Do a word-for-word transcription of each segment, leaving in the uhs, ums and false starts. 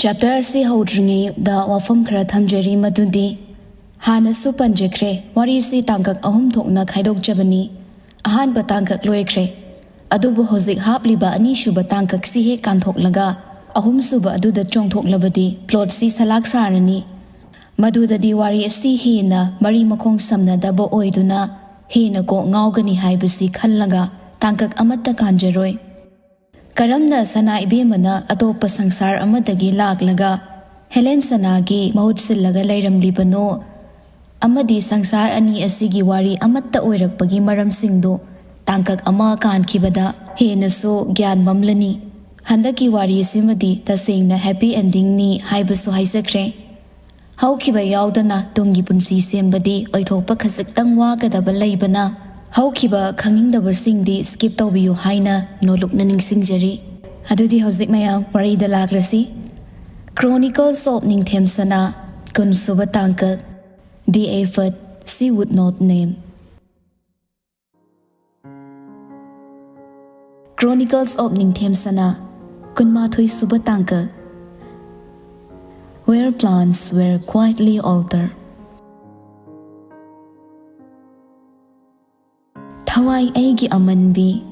Chapter ꯑꯁꯤ ꯍꯧꯗ꯭ꯔꯤꯉꯩꯗ ꯋꯥꯐꯝ ꯈꯔ ꯊꯝꯖꯔꯤ, ꯃꯗꯨꯗꯤ ꯍꯥꯟꯅꯁꯨ ꯄꯟꯖꯈ꯭ꯔꯦ, ꯋꯥꯔꯤꯁꯤ ꯇꯥꯡꯀꯛ ꯑꯍꯨꯝ ꯊꯣꯛꯅ ꯈꯥꯏꯗꯣꯛꯆꯕꯅꯤ꯫ ꯑꯍꯥꯟꯕ ꯇꯥꯡꯀꯛ ꯂꯣꯏꯈ꯭ꯔꯦ, ꯑꯗꯨꯕꯨ ꯍꯧꯖꯤꯛ ꯍꯥꯞꯂꯤꯕ ꯑꯅꯤꯁꯨꯕ ꯇꯥꯡꯀꯛꯁꯤ ꯍꯦꯛ ꯀꯥꯟꯊꯣꯛꯂꯒ ꯑꯍꯨꯝꯁꯨꯕ ꯑꯗꯨꯗ ꯆꯣꯡꯊꯣꯛꯂꯕꯗꯤ ꯄ꯭ꯂꯣꯠꯁꯤ ꯁꯂꯥꯛ ꯁꯥꯔꯅꯤ꯫ ꯃꯗꯨꯗꯗꯤ ꯋꯥꯔꯤ ꯑꯁꯤ ꯍꯦꯟꯅ ꯃꯔꯤ ꯃꯈꯣꯡ ꯁꯝꯅꯗꯕ ꯑꯣꯏꯗꯨꯅ ꯍꯦꯟꯅ ꯀꯣꯛ ꯉꯥꯎꯒꯅꯤ ꯍꯥꯏꯕꯁꯤ ꯈꯜꯂꯒ ꯇꯥꯡꯀꯛ ꯑꯃꯠꯇ ꯀꯥꯟꯖꯔꯣꯏ꯫ ꯀꯔꯝꯅ ꯁꯅꯥ ꯏꯕꯦꯝꯃꯅ ꯑꯇꯣꯞꯄ ꯁꯪꯁꯥꯔ ꯑꯃꯗꯒꯤ ꯂꯥꯛꯂꯒ ꯍꯦꯂꯦꯟ ꯁꯅꯥꯒꯤ ꯃꯍꯨꯠ ꯁꯤꯜꯂꯒ ꯂꯩꯔꯝꯂꯤꯕꯅꯣ, ꯑꯃꯗꯤ ꯁꯪꯁꯥꯔ ꯑꯅꯤ ꯑꯁꯤꯒꯤ ꯋꯥꯔꯤ ꯑꯃꯠꯇ ꯑꯣꯏꯔꯛꯄꯒꯤ ꯃꯔꯝꯁꯤꯡꯗꯨ ꯇꯥꯡꯀꯛ ꯑꯃ ꯀꯥꯟꯈꯤꯕꯗ ꯍꯦꯟꯅꯁꯨ ꯒ꯭ꯌꯥꯟ ꯃꯝꯂꯅꯤ꯫ ꯍꯟꯗꯛꯀꯤ ꯋꯥꯔꯤꯁꯤꯃꯗꯤ ꯇꯁꯦꯡꯅ ꯍꯦꯄꯤ ꯑꯦꯟꯗꯤꯡꯅꯤ ꯍꯥꯏꯕꯁꯨ ꯍꯥꯏꯖꯈ꯭ꯔꯦ꯫ ꯍꯧꯈꯤꯕ ꯌꯥꯎꯗꯅ ꯇꯨꯡꯒꯤ ꯄꯨꯟꯁꯤ ꯁꯦꯝꯕꯗꯤ ꯑꯣꯏꯊꯣꯛꯄ ꯈꯖꯤꯛꯇꯪ ꯋꯥꯒꯗꯕ ꯂꯩꯕꯅ, ꯍꯧꯈꯤꯕ ꯈꯪꯅꯤꯡꯗꯕꯁꯤꯡꯗꯤ ꯁ꯭ꯀꯤꯞ ꯇꯧꯕꯤꯌꯨ ꯍꯥꯏꯅ ꯅꯣꯂꯨꯛꯅ ꯅꯤꯡꯁꯤꯡꯖꯔꯤ꯫ ꯑꯗꯨꯗꯤ ꯍꯧꯖꯤꯛ ꯃꯌꯥꯝ ꯋꯥꯔꯤꯗ ꯂꯥꯛꯂꯁꯤ꯫ Chronicles of ꯅꯤꯡꯊꯦꯝ ꯁꯅꯥ, ꯀꯨꯟꯁꯨꯕ ꯇꯥꯡꯀꯛ, The Aphid, She Would Not Name꯫ Chronicles of ꯅꯤꯡꯊꯦꯝ ꯁꯅꯥ, ꯀꯨꯟꯃꯥꯊꯣꯏ ꯁꯨꯕ ꯇꯥꯡꯀꯛ, Where Plants Were Quietly Altered꯫ ꯊꯋꯥꯏ ꯑꯩꯒꯤ ꯑꯃꯟꯕꯤ,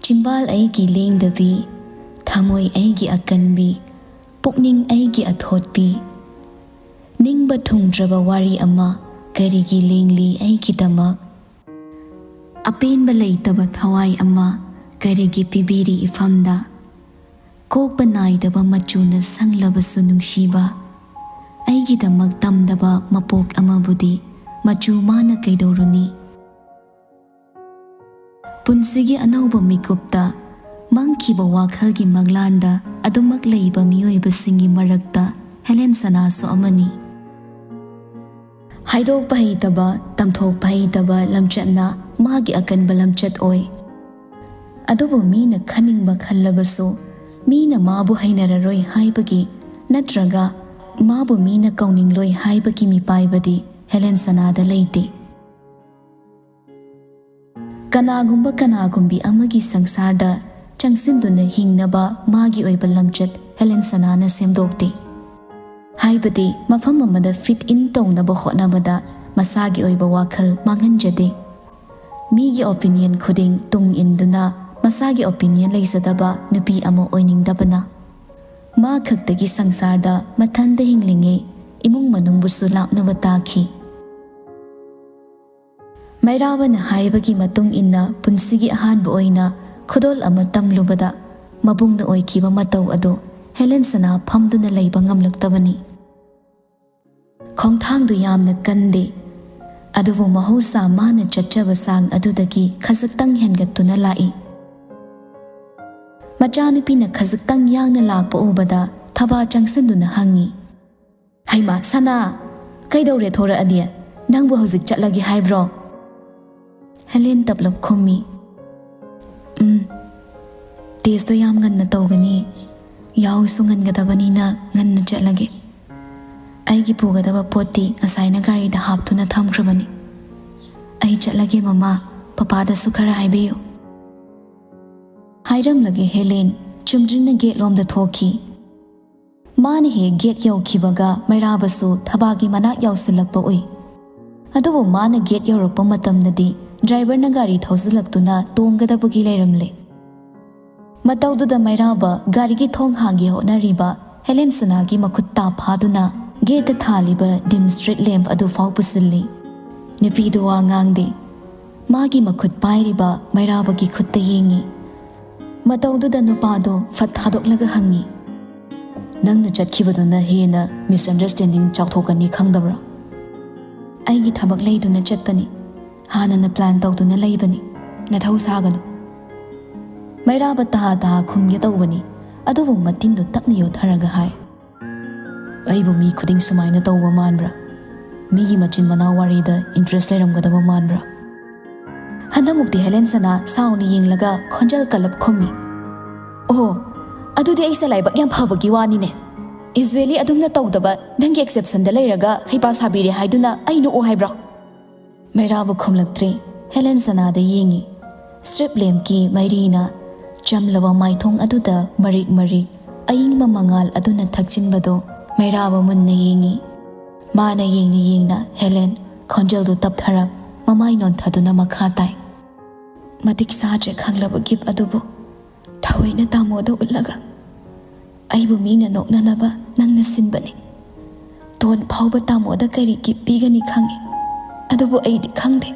ꯆꯤꯝꯕꯥꯜ ꯑꯩꯒꯤ ꯂꯦꯡꯗꯕꯤ, ꯊꯃꯣꯏ ꯑꯩꯒꯤ ꯑꯀꯟꯕꯤ, ꯄꯨꯛꯅꯤꯡ ꯑꯩꯒꯤ ꯑꯊꯣꯠꯄꯤ, ꯅꯤꯡꯕ ꯊꯨꯡꯗ꯭ꯔꯕ ꯋꯥꯔꯤ ꯑꯃ ꯀꯔꯤꯒꯤ ꯂꯦꯡꯂꯤ ꯑꯩꯒꯤꯗꯃꯛ? ꯑꯄꯦꯟꯕ ꯂꯩꯇꯕ ꯊꯋꯥꯏ ꯑꯃ ꯀꯔꯤꯒꯤ ꯄꯤꯕꯤꯔꯤ ꯏꯐꯝꯗ? ꯀꯣꯛꯄ ꯅꯥꯏꯗꯕ ꯃꯆꯨꯅ ꯁꯪꯂꯕꯁꯨ ꯅꯨꯡꯁꯤꯕ, ꯑꯩꯒꯤꯗꯃꯛ ꯇꯝꯗꯕ ꯃꯄꯣꯛ ꯑꯃꯕꯨꯗꯤ ꯃꯆꯨ ꯃꯥꯅ ꯀꯩꯗꯧꯔꯨꯅꯤ? ꯄꯨꯟꯁꯤꯒꯤ ꯑꯅꯧꯕ ꯃꯤꯀꯨꯞꯇ ꯃꯪꯈꯤꯕ ꯋꯥꯈꯜꯒꯤ ꯃꯪꯂꯥꯟꯗ ꯑꯗꯨꯃꯛ ꯂꯩꯕ ꯃꯤꯑꯣꯏꯕꯁꯤꯡꯒꯤ ꯃꯔꯛꯇ ꯍꯦꯂꯦꯟ ꯁꯅꯥꯁꯨ ꯑꯃꯅꯤ꯫ ꯍꯥꯏꯗꯣꯛꯄ ꯍꯩꯇꯕ, ꯇꯝꯊꯣꯛꯄ ꯍꯩꯇꯕ ꯂꯝꯆꯠꯅ ꯃꯥꯒꯤ ꯑꯀꯟꯕ ꯂꯝꯆꯠ ꯑꯣꯏ꯫ ꯑꯗꯨꯕꯨ ꯃꯤꯅ ꯈꯟꯅꯤꯡꯕ ꯈꯜꯂꯕꯁꯨ, ꯃꯤꯅ ꯃꯥꯕꯨ ꯍꯩꯅꯔꯔꯣꯏ ꯍꯥꯏꯕꯒꯤ ꯅꯠꯇ꯭ꯔꯒ ꯃꯥꯕꯨ ꯃꯤꯅ ꯀꯧꯅꯤꯡꯂꯣꯏ ꯍꯥꯏꯕꯒꯤ ꯃꯤꯄꯥꯏꯕꯗꯤ ꯍꯦꯂꯦꯟ ꯁꯅꯥꯗ ꯂꯩꯇꯦ꯫ ꯀꯅꯥꯒꯨꯝꯕ ꯀꯅꯥꯒꯨꯝꯕꯤ ꯑꯃꯒꯤ ꯁꯪꯁꯥꯔꯗ ꯆꯪꯁꯤꯟꯗꯨꯅ ꯍꯤꯡꯅꯕ ꯃꯥꯒꯤ ꯑꯣꯏꯕ ꯂꯝꯆꯠ ꯍꯦꯂꯦꯟ ꯁꯅꯥꯅ ꯁꯦꯝꯗꯣꯛꯇꯦ꯫ ꯍꯥꯏꯕꯗꯤ ꯃꯐꯝ ꯑꯃꯗ ꯐꯤꯠ ꯏꯟ ꯇꯧꯅꯕ ꯍꯣꯠꯅꯕꯗ ꯃꯁꯥꯒꯤ ꯑꯣꯏꯕ ꯋꯥꯈꯜ ꯃꯥꯡꯍꯟꯖꯗꯦ꯫ ꯃꯤꯒꯤ ꯑꯣꯄꯤꯅꯤꯌꯟ ꯈꯨꯗꯤꯡ ꯇꯨꯡ ꯏꯟꯗꯨꯅ ꯃꯁꯥꯒꯤ ꯑꯣꯄꯤꯅꯤꯌꯟ ꯂꯩꯖꯗꯕ ꯅꯨꯄꯤ ꯑꯃ ꯑꯣꯏꯅꯤꯡꯗꯕꯅ ꯃꯥ ꯈꯛꯇꯒꯤ ꯁꯪꯁꯥꯔꯗ ꯃꯊꯟꯗ ꯍꯤꯡꯂꯤꯉꯩ ꯏꯃꯨꯡ ꯃꯅꯨꯡꯕꯨꯁꯨ ꯂꯥꯞꯅꯕ ꯇꯥꯈꯤ꯫ ꯃꯩꯔꯥꯕꯅ ꯍꯥꯏꯕꯒꯤ ꯃꯇꯨꯡ ꯏꯟꯅ ꯄꯨꯟꯁꯤꯒꯤ ꯑꯍꯥꯟꯕ ꯑꯣꯏꯅ ꯈꯨꯗꯣꯜ ꯑꯃ ꯇꯝꯂꯨꯕꯗ ꯃꯕꯨꯡꯅ ꯑꯣꯏꯈꯤꯕ ꯃꯇꯧ ꯑꯗꯨ ꯍꯦꯂꯦꯟ ꯁꯅꯥ ꯐꯝꯗꯨꯅ ꯂꯩꯕ ꯉꯝꯂꯛꯇꯕꯅꯤ꯫ ꯈꯣꯡꯊꯥꯡꯗꯨ ꯌꯥꯝꯅ ꯀꯟꯗꯦ, ꯑꯗꯨꯕꯨ ꯃꯍꯧꯁꯥ ꯃꯥꯅ ꯆꯠꯆꯕ ꯆꯥꯡ ꯑꯗꯨꯗꯒꯤ ꯈꯖꯤꯛꯇꯪ ꯍꯦꯟꯒꯠꯇꯨꯅ ꯂꯥꯛꯏ꯫ ꯃꯆꯥꯅꯨꯄꯤꯅ ꯈꯖꯤꯛꯇꯪ ꯌꯥꯡꯅ ꯂꯥꯛꯄ ꯎꯕꯗ ꯊꯕꯥ ꯆꯪꯁꯤꯟꯗꯨꯅ ꯍꯪꯉꯤ, "ꯍꯩꯃꯥ, ꯁꯅꯥ, ꯀꯩꯗꯧꯔꯦ ꯊꯣꯔꯛꯑꯗꯤ? ꯅꯪꯕꯨ ꯍꯧꯖꯤꯛ ꯆꯠꯂꯒꯦ ꯍꯥꯏꯕ꯭ꯔꯣ?" ꯍꯦꯂꯦꯟ ꯇꯞꯂꯞ ꯈꯨꯝꯃꯤ, "ꯎꯝ, ꯇꯦꯁꯇꯣ ꯌꯥꯝ ꯉꯟꯅ ꯇꯧꯒꯅꯤ, ꯌꯥꯍꯧꯁꯨ ꯉꯟꯒꯗꯕꯅꯤꯅ ꯉꯟꯅ ꯆꯠꯂꯒꯦ꯫ ꯑꯩꯒꯤ ꯄꯨꯒꯗꯕ ꯄꯣꯠꯇꯤ ꯉꯁꯥꯏꯅ ꯒꯥꯔꯤꯗ ꯍꯥꯞꯇꯨꯅ ꯊꯝꯈ꯭ꯔꯕꯅꯤ꯫ ꯑꯩ ꯆꯠꯂꯒꯦ ꯃꯃꯥ, ꯄꯄꯥꯗꯁꯨ ꯈꯔ ꯍꯥꯏꯕꯤꯌꯨ꯫" ꯍꯥꯏꯔꯝꯂꯒ ꯍꯦꯂꯦꯟ ꯆꯨꯝꯗ꯭ꯔꯤꯡꯅ ꯒꯦꯠꯂꯣꯝꯗ ꯊꯣꯛꯈꯤ꯫ ꯃꯥꯅ ꯍꯦꯛ ꯒꯦꯠ ꯌꯧꯈꯤꯕꯒ ꯃꯩꯔꯥꯕꯁꯨ ꯊꯕꯥꯒꯤ ꯃꯅꯥꯛ ꯌꯧꯁꯤꯜꯂꯛꯄ ꯎꯏ꯫ ꯑꯗꯨꯕꯨ ꯃꯥꯅ ꯒꯦꯠ ꯌꯧꯔꯛꯄ ꯃꯇꯝꯗꯗꯤ ꯗ꯭ꯔꯥꯏꯚꯔꯅ ꯒꯥꯔꯤ ꯊꯧꯖꯤꯜꯂꯛꯇꯨꯅ ꯇꯣꯡꯒꯗꯕꯒꯤ ꯂꯩꯔꯝꯂꯦ꯫ ꯃꯇꯧꯗꯨꯗ ꯃꯩꯔꯥꯕ ꯒꯥꯔꯤꯒꯤ ꯊꯣꯡ ꯍꯥꯡꯒꯦ ꯍꯣꯠꯅꯔꯤꯕ ꯍꯦꯂꯦꯟ ꯁꯅꯥꯒꯤ ꯃꯈꯨꯠ ꯇꯥ ꯐꯥꯗꯨꯅ ꯒꯦꯠꯇ ꯊꯥꯜꯂꯤꯕ ꯗꯤꯝ ꯁ꯭ꯇ꯭ꯔꯤꯠ ꯂꯦꯝꯞ ꯑꯗꯨ ꯐꯥꯎ ꯄꯨꯁꯤꯜꯂꯤ꯫ ꯅꯨꯄꯤꯗꯨ ꯋꯥ ꯉꯥꯡꯗꯦ꯫ ꯃꯥꯒꯤ ꯃꯈꯨꯠ ꯄꯥꯏꯔꯤꯕ ꯃꯩꯔꯥꯕꯒꯤ ꯈꯨꯠꯇ ꯌꯦꯡꯉꯤ꯫ ꯃꯇꯧꯗꯨꯗ ꯅꯨꯄꯥꯗꯣ ꯐꯠ ꯊꯥꯗꯣꯛꯂꯒ ꯍꯪꯉꯤ, "ꯅꯪꯅ ꯆꯠꯈꯤꯕꯗꯨꯅ ꯍꯦꯟꯅ ꯃꯤꯁꯑꯟꯗꯔꯁ꯭ꯇꯦꯟꯗꯤꯡ ꯆꯥꯎꯊꯣꯛꯀꯅꯤ ꯈꯪꯗꯕ꯭ꯔꯥ?" "ꯑꯩꯒꯤ ꯊꯕꯛ ꯂꯩꯗꯨꯅ ꯆꯠꯄꯅꯤ꯫ ꯍꯥꯟꯅꯅ ꯄ꯭ꯂꯥꯟ ꯇꯧꯗꯨꯅ ꯂꯩꯕꯅꯤ꯫ ꯅꯊꯧ ꯁꯥꯒꯅꯨ꯫" ꯃꯩꯔꯥꯕ ꯇꯍꯥ ꯇꯍꯥ ꯈꯨꯝꯒꯦ ꯇꯧꯕꯅꯤ, ꯑꯗꯨꯕꯨ ꯃꯇꯤꯟꯗꯨ ꯇꯞꯅ ꯌꯣꯠꯊꯔꯒ ꯍꯥꯏ, "ꯑꯩꯕꯨ ꯃꯤ ꯈꯨꯗꯤꯡ ꯁꯨꯃꯥꯏꯅ ꯇꯧꯕ ꯃꯥꯟꯕ꯭ꯔꯥ? ꯃꯤꯒꯤ ꯃꯆꯤꯟ ꯃꯅꯥꯎ ꯋꯥꯔꯤꯗ ꯏꯟꯇꯔꯦꯁ ꯂꯩꯔꯝꯒꯗꯕ ꯃꯥꯟꯕ꯭ꯔꯥ?" ꯍꯟꯗꯛꯃꯨꯛꯇꯤ ꯍꯦꯂꯦꯟ ꯁꯅꯥ ꯁꯥꯎꯅ ꯌꯦꯡꯂꯒ ꯈꯣꯟꯖꯦꯜ ꯀꯜꯂꯞ ꯈꯨꯝꯃꯤ, "ꯑꯣꯍꯣ, ꯑꯗꯨꯗꯤ ꯑꯩꯁꯦ ꯂꯥꯏꯕꯛ ꯌꯥꯝ ꯐꯕꯒꯤ ꯋꯥꯅꯤꯅꯦ꯫ ꯌꯨꯖ꯭ꯋꯦꯂꯤ ꯑꯗꯨꯝꯅ ꯇꯧꯗꯕ ꯅꯪꯒꯤ ꯑꯦꯛꯁꯦꯞꯁꯟꯗ ꯂꯩꯔꯒ ꯍꯩꯄꯥ ꯁꯥꯕꯤꯔꯦ ꯍꯥꯏꯗꯨꯅ ꯑꯩ ꯅꯣꯛꯑꯣ ꯍꯥꯏꯕ꯭ꯔꯣ?" ꯃꯩꯔꯥꯕ ꯈꯨꯝꯂꯛꯇ꯭ꯔꯦ꯫ ꯍꯦꯂꯦꯟ ꯁꯅꯥꯗ ꯌꯦꯡꯉꯤ꯫ ꯁ꯭ꯇ꯭ꯔꯤꯞ ꯂꯦꯝꯞꯀꯤ ꯃꯩꯔꯤꯅ ꯆꯝꯂꯕ ꯃꯥꯏꯊꯣꯡ ꯑꯗꯨꯗ ꯃꯔꯤꯛ ꯃꯔꯤꯛ ꯑꯏꯪꯕ ꯃꯉꯥꯜ ꯑꯗꯨꯅ ꯊꯛꯆꯤꯟꯕꯗꯨ ꯃꯩꯔꯥꯕ ꯃꯨꯟꯅ ꯌꯦꯡꯏ꯫ ꯃꯥꯅ ꯌꯦꯡꯅ ꯌꯦꯡꯅ ꯍꯦꯂꯦꯟ ꯈꯣꯟꯖꯦꯜꯗꯨ ꯇꯞꯊꯔꯞ ꯃꯃꯥꯏ ꯅꯣꯟꯊꯗꯨꯅ ꯃꯈꯥ ꯇꯥꯏ꯫ "ꯃꯇꯤꯛ ꯆꯥꯗ꯭ꯔꯦ ꯈꯪꯂꯕ ꯒꯤꯐ ꯑꯗꯨꯕꯨ ꯊꯑꯣꯏꯅ ꯇꯥꯃꯣꯗ ꯎꯠꯂꯒ ꯑꯩꯕꯨ ꯃꯤꯅ ꯅꯣꯛꯅꯅꯕ ꯅꯪꯅ ꯁꯤꯟꯕꯅꯤ꯫ ꯇꯣꯟ ꯐꯥꯎꯕ ꯇꯥꯃꯣꯗ ꯀꯔꯤ ꯒꯤꯐ ꯄꯤꯒꯅꯤ ꯈꯪꯉꯤ, ꯑꯗꯨꯕꯨ ꯑꯩꯗꯤ ꯈꯪꯗꯦ꯫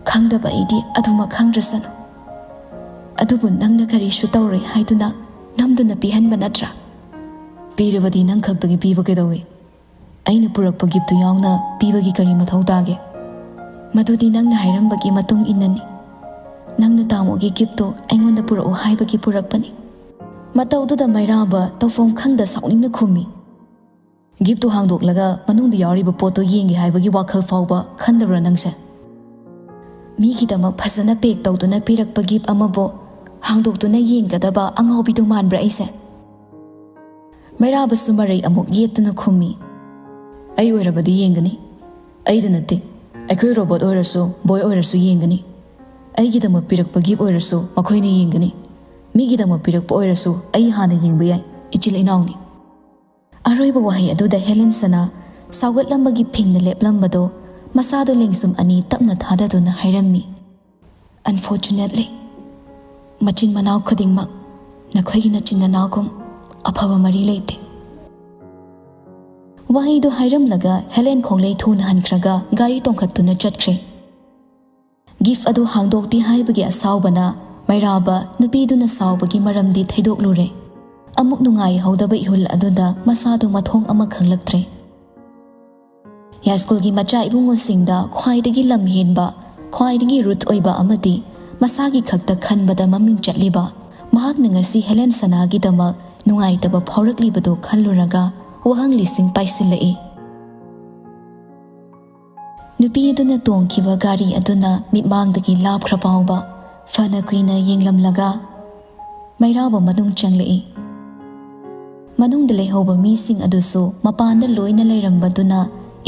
ꯈꯪꯗꯕ ꯑꯩꯗꯤ ꯑꯗꯨꯃꯛ ꯈꯪꯗ꯭ꯔꯁꯅꯨ꯫ ꯑꯗꯨꯕꯨ ꯅꯪꯅ ꯀꯔꯤꯁꯨ ꯇꯧꯔꯣꯏ ꯍꯥꯏꯗꯨꯅ ꯅꯝꯗꯨꯅ ꯄꯤꯍꯟꯕ ꯅꯠꯇ꯭ꯔꯥ?" "ꯄꯤꯔꯕꯗꯤ ꯅꯪ ꯈꯛꯇꯒꯤ ꯄꯤꯕ ꯀꯩꯗꯧꯏ? ꯑꯩꯅ ꯄꯨꯔꯛꯄ ꯒꯤꯐꯇꯨ ꯌꯥꯎꯅ ꯄꯤꯕꯒꯤ ꯀꯔꯤ ꯃꯊꯧ ꯇꯥꯒꯦ?" "ꯃꯗꯨꯗꯤ ꯅꯪꯅ ꯍꯥꯏꯔꯝꯕꯒꯤ ꯃꯇꯨꯡ ꯏꯟꯅꯅꯤ꯫ ꯅꯪꯅ ꯇꯥꯃꯣꯒꯤ ꯒꯤꯐꯇꯨ ꯑꯩꯉꯣꯟꯗ ꯄꯨꯔꯛꯎ ꯍꯥꯏꯕꯒꯤ ꯄꯨꯔꯛꯄꯅꯤ꯫" ꯃꯇꯧꯗꯨꯗ ꯃꯩꯔꯥꯕ ꯇꯧꯐꯝ ꯈꯪꯗ ꯁꯥꯎꯅꯤꯡꯅ ꯈꯨꯝꯃꯤ꯫ "ꯒꯤꯐꯇꯨ ꯍꯥꯡꯗꯣꯛꯂꯒ ꯃꯅꯨꯡꯗ ꯌꯥꯎꯔꯤꯕ ꯄꯣꯠꯇꯨ ꯌꯦꯡꯒꯦ ꯍꯥꯏꯕꯒꯤ ꯋꯥꯈꯜ ꯐꯥꯎꯕ ꯈꯟꯗꯕ꯭ꯔꯥ ꯅꯪꯁꯦ? ꯃꯤꯒꯤꯗꯃꯛ ꯐꯖꯅ ꯄꯦꯛ ꯇꯧꯗꯨꯅ ꯄꯤꯔꯛꯄ ꯒꯤꯐ ꯑꯃꯕꯨ ꯍꯥꯡꯗꯣꯛꯇꯨꯅ ꯌꯦꯡꯒꯗꯕ ꯑꯉꯥꯎꯕꯤꯗꯨ ꯃꯥꯟꯕ꯭ꯔꯥ ꯑꯩꯁꯦ?" ꯃꯩꯔꯥꯕꯁꯨ ꯃꯔꯩ ꯑꯃꯨꯛ ꯌꯦꯠꯇꯨꯅ ꯈꯨꯝꯃꯤ꯫ "ꯑꯩ ꯑꯣꯏꯔꯕꯗꯤ ꯌꯦꯡꯒꯅꯤ꯫ ꯑꯩꯗ ꯅꯠꯇꯦ, ꯑꯩꯈꯣꯏ ꯔꯣꯕꯣꯠ ꯑꯣꯏꯔꯁꯨ, ꯕꯣꯏ ꯑꯣꯏꯔꯁꯨ ꯌꯦꯡꯒꯅꯤ꯫ ꯑꯩꯒꯤꯗꯃꯛ ꯄꯤꯔꯛꯄ ꯒꯤꯐ ꯑꯣꯏꯔꯁꯨ ꯃꯈꯣꯏꯅ ꯌꯦꯡꯒꯅꯤ꯫ ꯃꯤꯒꯤꯗꯃꯛ ꯄꯤꯔꯛꯄ ꯑꯣꯏꯔꯁꯨ ꯑꯩ ꯍꯥꯟꯅ ꯌꯦꯡꯕ ꯌꯥꯏ, ꯏꯆꯤꯜ ꯏꯅꯥꯎꯅꯤ꯫" ꯑꯔꯣꯏꯕ ꯋꯥꯍꯩ ꯑꯗꯨꯗ ꯍꯦꯂꯦꯟ ꯁꯅꯥ ꯁꯥꯎꯒꯠꯂꯝꯕꯒꯤ ꯐꯤꯡꯅ ꯂꯦꯞꯂꯝꯕꯗꯨ ꯃꯁꯥꯗꯨ ꯂꯦꯡꯁꯨꯝ ꯑꯅꯤ ꯇꯞꯅ ꯊꯥꯗꯗꯨꯅ ꯍꯥꯏꯔꯝꯃꯤ꯫ "Unfortunately, ꯃꯆꯤꯟ ꯃꯅꯥꯎ ꯈꯨꯗꯤꯡꯃꯛ ꯅꯈꯣꯏꯒꯤ ꯅꯆꯤꯟ ꯅꯅꯥꯎꯒꯨꯝ ꯑꯐꯕ ꯃꯔꯤ ꯂꯩꯇꯦ꯫" ꯋꯥꯍꯩꯗꯨ ꯍꯥꯏꯔꯝꯂꯒ ꯍꯦꯂꯦꯟ ꯈꯣꯡꯂꯩ ꯊꯨꯅ ꯍꯟꯈ꯭ꯔꯒ ꯒꯥꯔꯤ ꯇꯣꯡꯈꯠꯇꯨꯅ ꯆꯠꯈ꯭ꯔꯦ꯫ ꯒꯤꯐ ꯑꯗꯨ ꯍꯥꯡꯗꯣꯛꯇꯦ ꯍꯥꯏꯕꯒꯤ ꯑꯁꯥꯎꯕꯅ ꯃꯩꯔꯥꯕ ꯅꯨꯄꯤꯗꯨꯅ ꯁꯥꯎꯕꯒꯤ ꯃꯔꯝꯗꯤ ꯊꯩꯗꯣꯛꯂꯨꯔꯦ꯫ ꯑꯃꯨꯛ ꯅꯨꯡꯉꯥꯏꯍꯧꯗꯕ ꯏꯍꯨꯜ ꯑꯗꯨꯗ ꯃꯁꯥꯗꯨ ꯃꯊꯣꯡ ꯑꯃ ꯈꯪꯂꯛꯇ꯭ꯔꯦ꯫ ꯌꯥꯏꯁ꯭ꯀꯨꯜꯒꯤ ꯃꯆꯥ ꯏꯕꯨꯡꯉꯣꯁꯤꯡꯗ ꯈ꯭ꯋꯥꯏꯗꯒꯤ ꯂꯝ ꯍꯦꯟꯕ, ꯈ꯭ꯋꯥꯏꯗꯒꯤ ꯔꯨꯠ ꯑꯣꯏꯕ ꯑꯃꯗꯤ ꯃꯁꯥꯒꯤ ꯈꯛꯇ ꯈꯟꯕꯗ ꯃꯃꯤꯡ ꯆꯠꯂꯤꯕ ꯃꯍꯥꯛꯅ ꯉꯁꯤ ꯍꯦꯂꯦꯟ ꯁꯅꯥꯒꯤꯗꯃꯛ ꯅꯨꯡꯉꯥꯏꯇꯕ ꯐꯥꯎꯔꯛꯂꯤꯕꯗꯨ ꯈꯜꯂꯨꯔꯒ ꯋꯥꯍꯪ ꯂꯤꯁꯤꯡ ꯄꯥꯏꯁꯤꯜꯂꯛꯏ꯫ ꯅꯨꯄꯤ ꯑꯗꯨꯅ ꯇꯣꯡꯈꯤꯕ ꯒꯥꯔꯤ ꯑꯗꯨꯅ ꯃꯤꯠꯃꯥꯡꯗꯒꯤ ꯂꯥꯞꯈ꯭ꯔ ꯐꯥꯎꯕ ꯐꯅ ꯀꯨꯏꯅ ꯌꯦꯡꯂꯝꯂꯒ ꯃꯩꯔꯥꯕ ꯃꯅꯨꯡ ꯆꯪꯂꯛꯏ꯫ ꯃꯅꯨꯡꯗ ꯂꯩꯍꯧꯕ ꯃꯤꯁꯤꯡ ꯑꯗꯨꯁꯨ ꯃꯄꯥꯟꯗ ꯂꯣꯏꯅ ꯂꯩꯔꯝꯕꯗꯨꯅ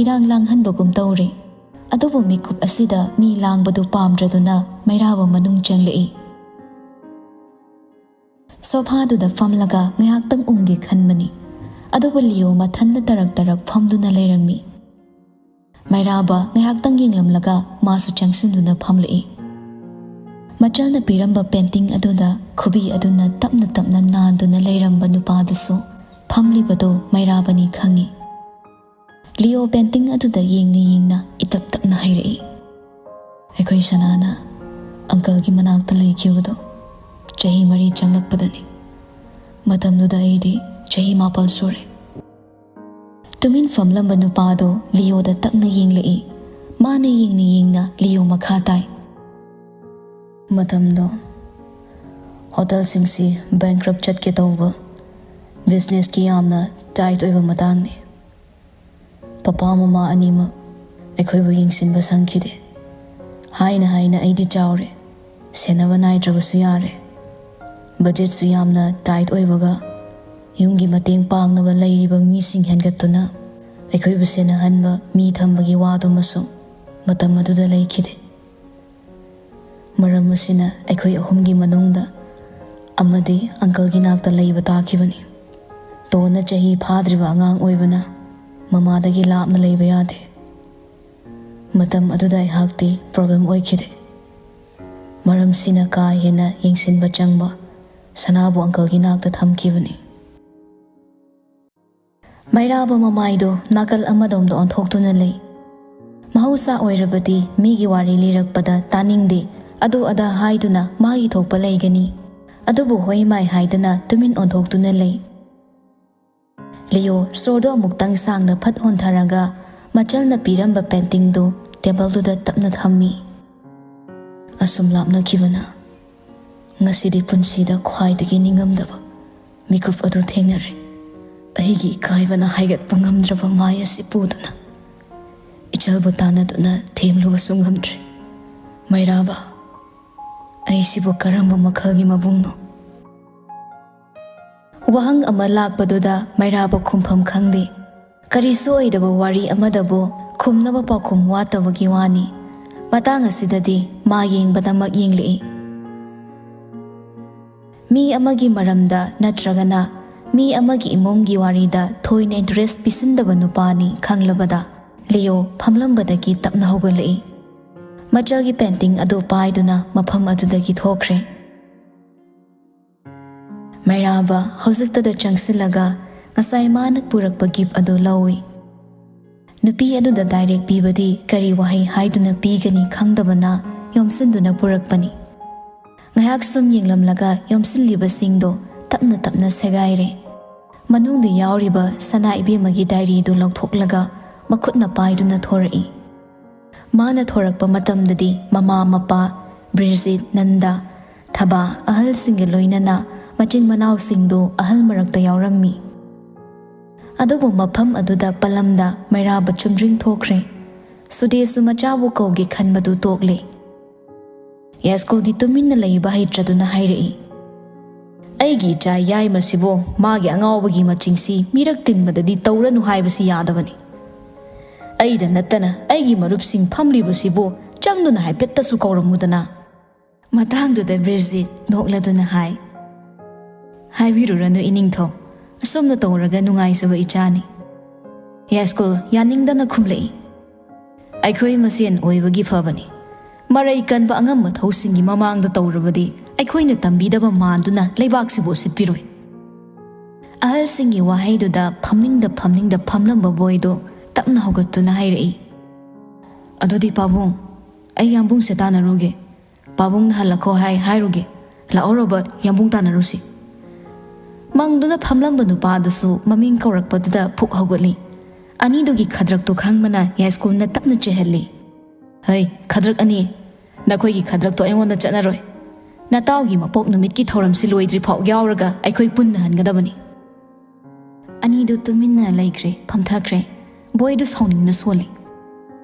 ꯏꯔꯥꯡ ꯂꯥꯡꯍꯟꯕꯒꯨꯝ ꯇꯧꯔꯦ꯫ ꯑꯗꯨꯕꯨ ꯃꯤꯀꯨꯞ ꯑꯁꯤꯗ ꯃꯤ ꯂꯥꯡꯕꯗꯨ ꯄꯥꯝꯗ꯭ꯔꯗꯨꯅ ꯃꯩꯔꯥꯕ ꯃꯅꯨꯡ ꯆꯪꯂꯛꯏ꯫ ꯁꯣꯐꯥꯗꯨꯗ ꯐꯝꯂꯒ ꯉꯥꯏꯍꯥꯛꯇꯪ ꯎꯪꯒꯦ ꯈꯟꯕꯅꯤ꯫ ꯑꯗꯨꯕꯨ ꯂꯤꯑꯣ ꯃꯊꯟꯇ ꯇꯔꯛ ꯇꯔꯛ ꯐꯝꯗꯨꯅ ꯂꯩꯔꯝꯃꯤ꯫ ꯃꯩꯔꯥꯕ ꯉꯥꯏꯍꯥꯛꯇꯪ ꯌꯦꯡꯂꯝꯂꯒ ꯃꯥꯁꯨ ꯆꯪꯁꯤꯟꯗꯨꯅ ꯐꯝꯂꯛꯏ꯫ ꯃꯆꯜꯅ ꯄꯤꯔꯝꯕ ꯄꯦꯟꯇꯤꯡ ꯑꯗꯨꯗ ꯈꯨꯕꯤ ꯑꯗꯨꯅ ꯇꯞꯅ ꯇꯞꯅ ꯅꯥꯟꯗꯨꯅ ꯂꯩꯔꯝꯕ ꯅꯨꯄꯥꯗꯨꯁꯨ ꯐꯝꯂꯤꯕꯗꯨ ꯃꯩꯔꯥꯕꯅꯤ ꯈꯪꯏ꯫ ꯂꯤꯑꯣ ꯄꯦꯟꯇꯤꯡ ꯑꯗꯨꯗ ꯌꯦꯡꯅ ꯌꯦꯡꯅ ꯏꯇꯞ ꯇꯞꯅ ꯍꯥꯏꯔꯛꯏ, "ꯑꯩꯈꯣꯏ ꯁꯅꯥꯅ ꯑꯪꯀꯜꯒꯤ ꯃꯅꯥꯛꯇ ꯂꯩꯈꯤꯕꯗꯣ ꯆꯍꯤ ꯃꯔꯤ ꯆꯪꯂꯛꯄꯗꯅꯤ꯫ ꯃꯇꯝꯗꯨꯗ ꯑꯩꯗꯤ ꯆꯍꯤ ꯃꯥꯄꯜ ꯁꯨꯔꯦ꯫" ꯇꯨꯃꯤꯟ ꯐꯝꯂꯝꯕ ꯅꯨꯄꯥꯗꯣ ꯂꯤꯑꯣꯗ ꯇꯞꯅ ꯌꯦꯡꯂꯛꯏ꯫ ꯃꯥꯅ ꯌꯦꯡꯅ ꯌꯦꯡꯅ ꯂꯤꯑꯣ ꯃꯈꯥ ꯇꯥꯏ, "ꯃꯇꯝꯗꯣ ꯍꯣꯇꯦꯜꯁꯤꯡꯁꯤ ꯕꯦꯡꯀ꯭ꯔꯞ ꯆꯠꯀꯦ ꯇꯧꯕ, ꯕꯤꯖꯤꯅꯦꯁꯀꯤ ꯌꯥꯝꯅ ꯇꯥꯏꯠ ꯑꯣꯏꯕ ꯃꯇꯥꯡꯅꯤ꯫ ꯄꯄꯥ ꯃꯃꯥ ꯑꯅꯤꯃꯛ ꯑꯩꯈꯣꯏꯕꯨ ꯌꯦꯡꯁꯤꯟꯕ ꯁꯪꯈꯤꯗꯦ꯫ ꯍꯥꯏꯅ ꯍꯥꯏꯅ ꯑꯩꯗꯤ ꯆꯥꯎꯔꯦ, ꯁꯦꯟꯅꯕ ꯅꯥꯏꯗ꯭ꯔꯕꯁꯨ ꯌꯥꯔꯦ꯫ ꯕꯖꯦꯠꯁꯨ ꯌꯥꯝꯅ ꯇꯥꯏꯠ ꯑꯣꯏꯕꯒ ꯌꯨꯝꯒꯤ ꯃꯇꯦꯡ ꯄꯥꯡꯅꯕ ꯂꯩꯔꯤꯕ ꯃꯤꯁꯤꯡ ꯍꯦꯟꯒꯠꯇꯨꯅ ꯑꯩꯈꯣꯏꯕꯨ ꯁꯦꯟꯅꯍꯟꯕ ꯃꯤ ꯊꯝꯕꯒꯤ ꯋꯥꯗꯨꯃꯁꯨ ꯃꯇꯝ ꯑꯗꯨꯗ ꯂꯩꯈꯤꯗꯦ꯫ ꯃꯔꯝ ꯑꯁꯤꯅ ꯑꯩꯈꯣꯏ ꯑꯍꯨꯝꯒꯤ ꯃꯅꯨꯡꯗ ꯑꯃꯗꯤ ꯑꯪꯀꯜꯒꯤ ꯅꯥꯛꯇ ꯂꯩꯕ ꯇꯥꯈꯤꯕꯅꯤ꯫ ꯇꯣꯟꯅ ꯆꯍꯤ ꯐꯥꯗ꯭ꯔꯤꯕ ꯑꯉꯥꯡ ꯑꯣꯏꯕꯅ ꯃꯃꯥꯗꯒꯤ ꯂꯥꯞꯅ ꯂꯩꯕ ꯌꯥꯗꯦ꯫ ꯃꯇꯝ ꯑꯗꯨꯗ ꯑꯩꯍꯥꯛꯇꯤ ꯄ꯭ꯔꯣꯕ꯭ꯂꯦꯝ ꯑꯣꯏꯈꯤꯗꯦ꯫ ꯃꯔꯝꯁꯤꯅ ꯀꯥ ꯍꯦꯟꯅ ꯌꯦꯡꯁꯤꯟꯕ ꯆꯪꯕ ꯁꯅꯥꯕꯨ ꯑꯪꯀꯜꯒꯤ ꯅꯥꯛꯇ ꯊꯝꯈꯤꯕꯅꯤ꯫" ꯃꯩꯔꯥꯕ ꯃꯃꯥꯏꯗꯣ ꯅꯥꯀꯜ ꯑꯃꯗꯣꯝꯗ ꯑꯣꯟꯊꯣꯛꯇꯨꯅ ꯂꯩ꯫ ꯃꯍꯧꯁꯥ ꯑꯣꯏꯔꯕꯗꯤ ꯃꯤꯒꯤ ꯋꯥꯔꯤ ꯂꯤꯔꯛꯄꯗ ꯇꯥꯅꯤꯡꯗꯦ, ꯑꯗꯨ ꯑꯗꯥ ꯍꯥꯏꯗꯨꯅ ꯃꯥꯒꯤ ꯊꯣꯛꯄ ꯂꯩꯒꯅꯤ꯫ ꯑꯗꯨꯕꯨ ꯍꯣꯏ ꯃꯥꯏ ꯍꯥꯏꯗꯅ ꯇꯨꯃꯤꯟ ꯑꯣꯟꯊꯣꯛꯇꯨꯅ ꯂꯩ꯫ ꯂꯤꯑꯣ ꯁꯣꯔꯗꯣ ꯑꯃꯨꯛꯇꯪ ꯁꯥꯡꯅ ꯐꯠ ꯍꯣꯟꯊꯔꯒ ꯃꯆꯜꯅ ꯄꯤꯔꯝꯕ ꯄꯦꯟꯇꯤꯡꯗꯨ ꯇꯦꯕꯜꯗꯨꯗ ꯇꯞꯅ ꯊꯝꯃꯤ꯫ "ꯑꯁꯨꯝ ꯂꯥꯞꯅꯈꯤꯕꯅ ꯉꯁꯤꯗꯤ ꯄꯨꯟꯁꯤꯗ ꯈ꯭ꯋꯥꯏꯗꯒꯤ ꯅꯤꯡꯉꯝꯗꯕ ꯃꯤꯀꯨꯞ ꯑꯗꯨ ꯊꯦꯡꯅꯔꯦ꯫ ꯑꯩꯒꯤ ꯏꯀꯥꯏꯕꯅ ꯍꯥꯏꯒꯠꯄ ꯉꯝꯗ꯭ꯔꯕ ꯃꯥꯏ ꯑꯁꯤ ꯄꯨꯗꯨꯅ ꯏꯆꯜꯕꯨ ꯇꯥꯟꯅꯗꯨꯅ ꯊꯦꯝꯂꯨꯕꯁꯨ ꯉꯝꯗ꯭ꯔꯦ꯫ ꯃꯩꯔꯥꯕ, ꯑꯩꯁꯤꯕꯨ ꯀꯔꯝꯕ ꯃꯈꯜꯒꯤ ꯃꯕꯨꯡꯅꯣ?" ꯋꯥꯍꯪ ꯑꯃ ꯂꯥꯛꯄꯗꯨꯗ ꯃꯩꯔꯥꯕ ꯈꯨꯝꯐꯝ ꯈꯪꯗꯦ꯫ ꯀꯔꯤꯁꯨ ꯑꯣꯏꯗꯕ ꯋꯥꯔꯤ ꯑꯃꯗꯕꯨ ꯈꯨꯝꯅꯕ ꯄꯥꯎꯈꯨꯝ ꯋꯥꯠꯇꯕꯒꯤ ꯋꯥꯅꯤ꯫ ꯃꯇꯥꯡ ꯑꯁꯤꯗꯗꯤ ꯃꯥ ꯌꯦꯡꯕꯗꯃꯛ ꯌꯦꯡꯂꯛꯏ꯫ ꯃꯤ ꯑꯃꯒꯤ ꯃꯔꯝꯗ ꯅꯠꯇ꯭ꯔꯒꯅ ꯃꯤ ꯑꯃꯒꯤ ꯏꯃꯨꯡꯒꯤ ꯋꯥꯔꯤꯗ ꯊꯣꯏꯅ ꯏꯟꯇꯔꯦꯁ ꯄꯤꯁꯤꯟꯗꯕ ꯅꯨꯄꯥꯅꯤ ꯈꯪꯂꯕꯗ, ꯂꯤꯌꯣ ꯐꯝꯂꯝꯕꯗꯒꯤ ꯇꯞꯅ ꯍꯧꯒꯠꯂꯛꯏ꯫ ꯃꯆꯥꯒꯤ ꯄꯦꯟꯇꯤꯡ ꯑꯗꯨ ꯄꯥꯏꯗꯨꯅ ꯃꯐꯝ ꯑꯗꯨꯗꯒꯤ ꯊꯣꯛꯈ꯭ꯔꯦ꯫ ꯃꯩꯔꯥꯕ ꯍꯧꯖꯤꯛꯇꯗ ꯆꯪꯁꯤꯜꯂꯒ ꯉꯁꯥꯏ ꯃꯥꯅ ꯄꯨꯔꯛꯄ ꯒꯤꯐ ꯑꯗꯨ ꯂꯧꯏ꯫ ꯅꯨꯄꯤ ꯑꯗꯨꯗ ꯗꯥꯏꯔꯦꯛ ꯄꯤꯕꯗꯤ ꯀꯔꯤ ꯋꯥꯍꯩ ꯍꯥꯏꯗꯨꯅ ꯄꯤꯒꯅꯤ ꯈꯪꯗꯕꯅ ꯌꯣꯝꯁꯤꯟꯗꯨꯅ ꯄꯨꯔꯛꯄꯅꯤ꯫ ꯉꯥꯏꯍꯥꯛ ꯁꯨꯝ ꯌꯦꯡꯂꯝꯂꯒ ꯌꯣꯝꯁꯤꯜꯂꯤꯕꯁꯤꯡꯗꯣ ꯇꯞꯅ ꯇꯞꯅ ꯁꯦꯒꯥꯏꯔꯦ꯫ ꯃꯅꯨꯡꯗ ꯌꯥꯎꯔꯤꯕ ꯁꯅꯥ ꯏꯕꯦꯝꯃꯒꯤ ꯗꯥꯏꯔꯤꯗꯨ ꯂꯧꯊꯣꯛꯂꯒ ꯃꯈꯨꯠꯅ ꯄꯥꯏꯗꯨꯅ ꯊꯣꯔꯛꯏ꯫ ꯃꯥꯅ ꯊꯣꯔꯛꯄ ꯃꯇꯝꯗꯗꯤ ꯃꯃꯥ ꯃꯄꯥ, ꯕ꯭ꯔꯤꯖꯤꯠ, ꯅꯟꯗ, ꯊꯕꯥ, ꯑꯍꯜꯁꯤꯡꯒ ꯂꯣꯏꯅꯅ ꯃꯆꯤꯟ ꯃꯅꯥꯎꯁꯤꯡꯗꯨ ꯑꯍꯜ ꯃꯔꯛꯇ ꯌꯥꯎꯔꯝꯃꯤ꯫ ꯑꯗꯨꯕꯨ ꯃꯐꯝ ꯑꯗꯨꯗ ꯄꯂꯝꯗ ꯃꯩꯔꯥꯕ ꯆꯨꯝꯗ꯭ꯔꯤꯡ ꯊꯣꯛꯈ꯭ꯔꯦ꯫ ꯁꯨꯗꯦꯁꯨ ꯃꯆꯥꯕꯨ ꯀꯧꯒꯦ ꯈꯟꯕꯗꯨ ꯇꯣꯛꯂꯦ꯫ ꯌꯥꯏꯁ꯭ꯀꯨꯜꯗꯤ ꯇꯨꯃꯤꯟꯅ ꯂꯩꯕ ꯍꯩꯇ꯭ꯔꯗꯨꯅ ꯍꯥꯏꯔꯛꯏ, "ꯑꯩꯒꯤ ꯏꯆꯥ ꯌꯥꯏꯃꯁꯤꯕꯨ ꯃꯥꯒꯤ ꯑꯉꯥꯎꯕꯒꯤ ꯃꯆꯤꯡꯁꯤ ꯃꯤꯔꯛ ꯇꯤꯟꯕꯗꯗꯤ ꯇꯧꯔꯅꯨ ꯍꯥꯏꯕꯁꯤ ꯌꯥꯗꯕꯅꯤ꯫ ꯑꯩꯗ ꯅꯠꯇꯅ ꯑꯩꯒꯤ ꯃꯔꯨꯞꯁꯤꯡ ꯐꯝꯂꯤꯕꯁꯤꯕꯨ ꯆꯪꯗꯨꯅ ꯍꯥꯏꯐꯦꯠꯇꯁꯨ ꯀꯧꯔꯝꯃꯨꯗꯅ"꯫ ꯃꯇꯥꯡꯗꯨꯗ ꯕ꯭ꯔꯤꯖꯤꯠ ꯅꯣꯛꯂꯗꯨꯅ ꯍꯥꯏ, "ꯍꯥꯏꯕꯤꯔꯨꯔꯅꯨ ꯏꯅꯤꯡꯊꯧ, ꯑꯁꯨꯝꯅ ꯇꯧꯔꯒ ꯅꯨꯡꯉꯥꯏꯖꯕ ꯏꯆꯥꯅꯤ"꯫ ꯌꯥꯏꯁ꯭ꯀꯨꯜ ꯌꯥꯅꯤꯡꯗꯅ ꯈꯨꯝꯂꯛꯏ, "ꯑꯩꯈꯣꯏ ꯃꯁꯦꯟ ꯑꯣꯏꯕꯒꯤ ꯐꯕꯅꯤ꯫ ꯃꯔꯩ ꯀꯟꯕ ꯑꯉꯝ ꯃꯊꯧꯁꯤꯡꯒꯤ ꯃꯃꯥꯡꯗ ꯇꯧꯔꯕꯗꯤ ꯑꯩꯈꯣꯏꯅ ꯇꯝꯕꯤꯗꯕ ꯃꯥꯟꯗꯨꯅ ꯂꯩꯕꯥꯛꯁꯤꯕꯨ ꯎꯁꯤꯠꯄꯤꯔꯣꯏ"꯫ ꯑꯍꯜꯁꯤꯡꯒꯤ ꯋꯥꯍꯩꯗꯨꯗ ꯐꯝꯅꯤꯡꯗ ꯐꯝꯅꯤꯡꯗ ꯐꯝꯂꯝꯕ ꯕꯣꯏꯗꯨ ꯇꯞꯅ ꯍꯧꯒꯠꯇꯨꯅ ꯍꯥꯏꯔꯛꯏ, "ꯑꯗꯨꯗꯤ ꯄꯥꯕꯨꯡ, ꯑꯩ ꯌꯥꯝꯕꯨꯡꯁꯦ ꯇꯥꯟꯅꯔꯨꯒꯦ꯫ ꯄꯥꯕꯨꯡꯅ ꯍꯜꯂꯛꯈꯣ ꯍꯥꯏ ꯍꯥꯏꯔꯨꯒꯦ꯫ ꯂꯥꯛꯑꯣ ꯔꯣꯕꯔꯠ, ꯌꯥꯝꯕꯨꯡ ꯇꯥꯟꯅꯔꯨꯁꯤ"꯫ ꯃꯪꯗꯨꯅ ꯐꯝꯂꯝꯕ ꯅꯨꯄꯥꯗꯨꯁꯨ ꯃꯃꯤꯡ ꯀꯧꯔꯛꯄꯗꯨꯗ ꯐꯨꯛ ꯍꯧꯒꯠꯂꯤ꯫ ꯑꯅꯤꯗꯨꯒꯤ ꯈꯗ꯭ꯔꯛꯇꯨ ꯈꯪꯕꯅ ꯌꯥꯏꯁ꯭ꯀꯨꯜꯅ ꯇꯞꯅ ꯆꯦꯜꯍꯜꯂꯤ꯫ "ꯍꯩ, ꯈꯗ꯭ꯔꯛ ꯑꯅꯤ, ꯅꯈꯣꯏꯒꯤ ꯈꯗ꯭ꯔꯛꯇꯣ ꯑꯩꯉꯣꯟꯗ ꯆꯠꯅꯔꯣꯏ꯫ ꯅꯇꯥꯎꯒꯤ ꯃꯄꯣꯛ ꯅꯨꯃꯤꯠꯀꯤ ꯊꯧꯔꯝꯁꯤ ꯂꯣꯏꯗ꯭ꯔꯤꯐꯥꯎ ꯌꯥꯎꯔꯒ ꯑꯩꯈꯣꯏ ꯄꯨꯟꯅ ꯍꯟꯒꯗꯕꯅꯤ"꯫ ꯑꯅꯤꯗꯨ ꯇꯨꯃꯤꯟꯅ ꯂꯩꯈ꯭ꯔꯦ, ꯐꯝꯊꯈ꯭ꯔꯦ꯫ ꯕꯣꯏꯗꯨ ꯁꯥꯎꯅꯤꯡꯅ ꯁꯣꯜꯂꯤ꯫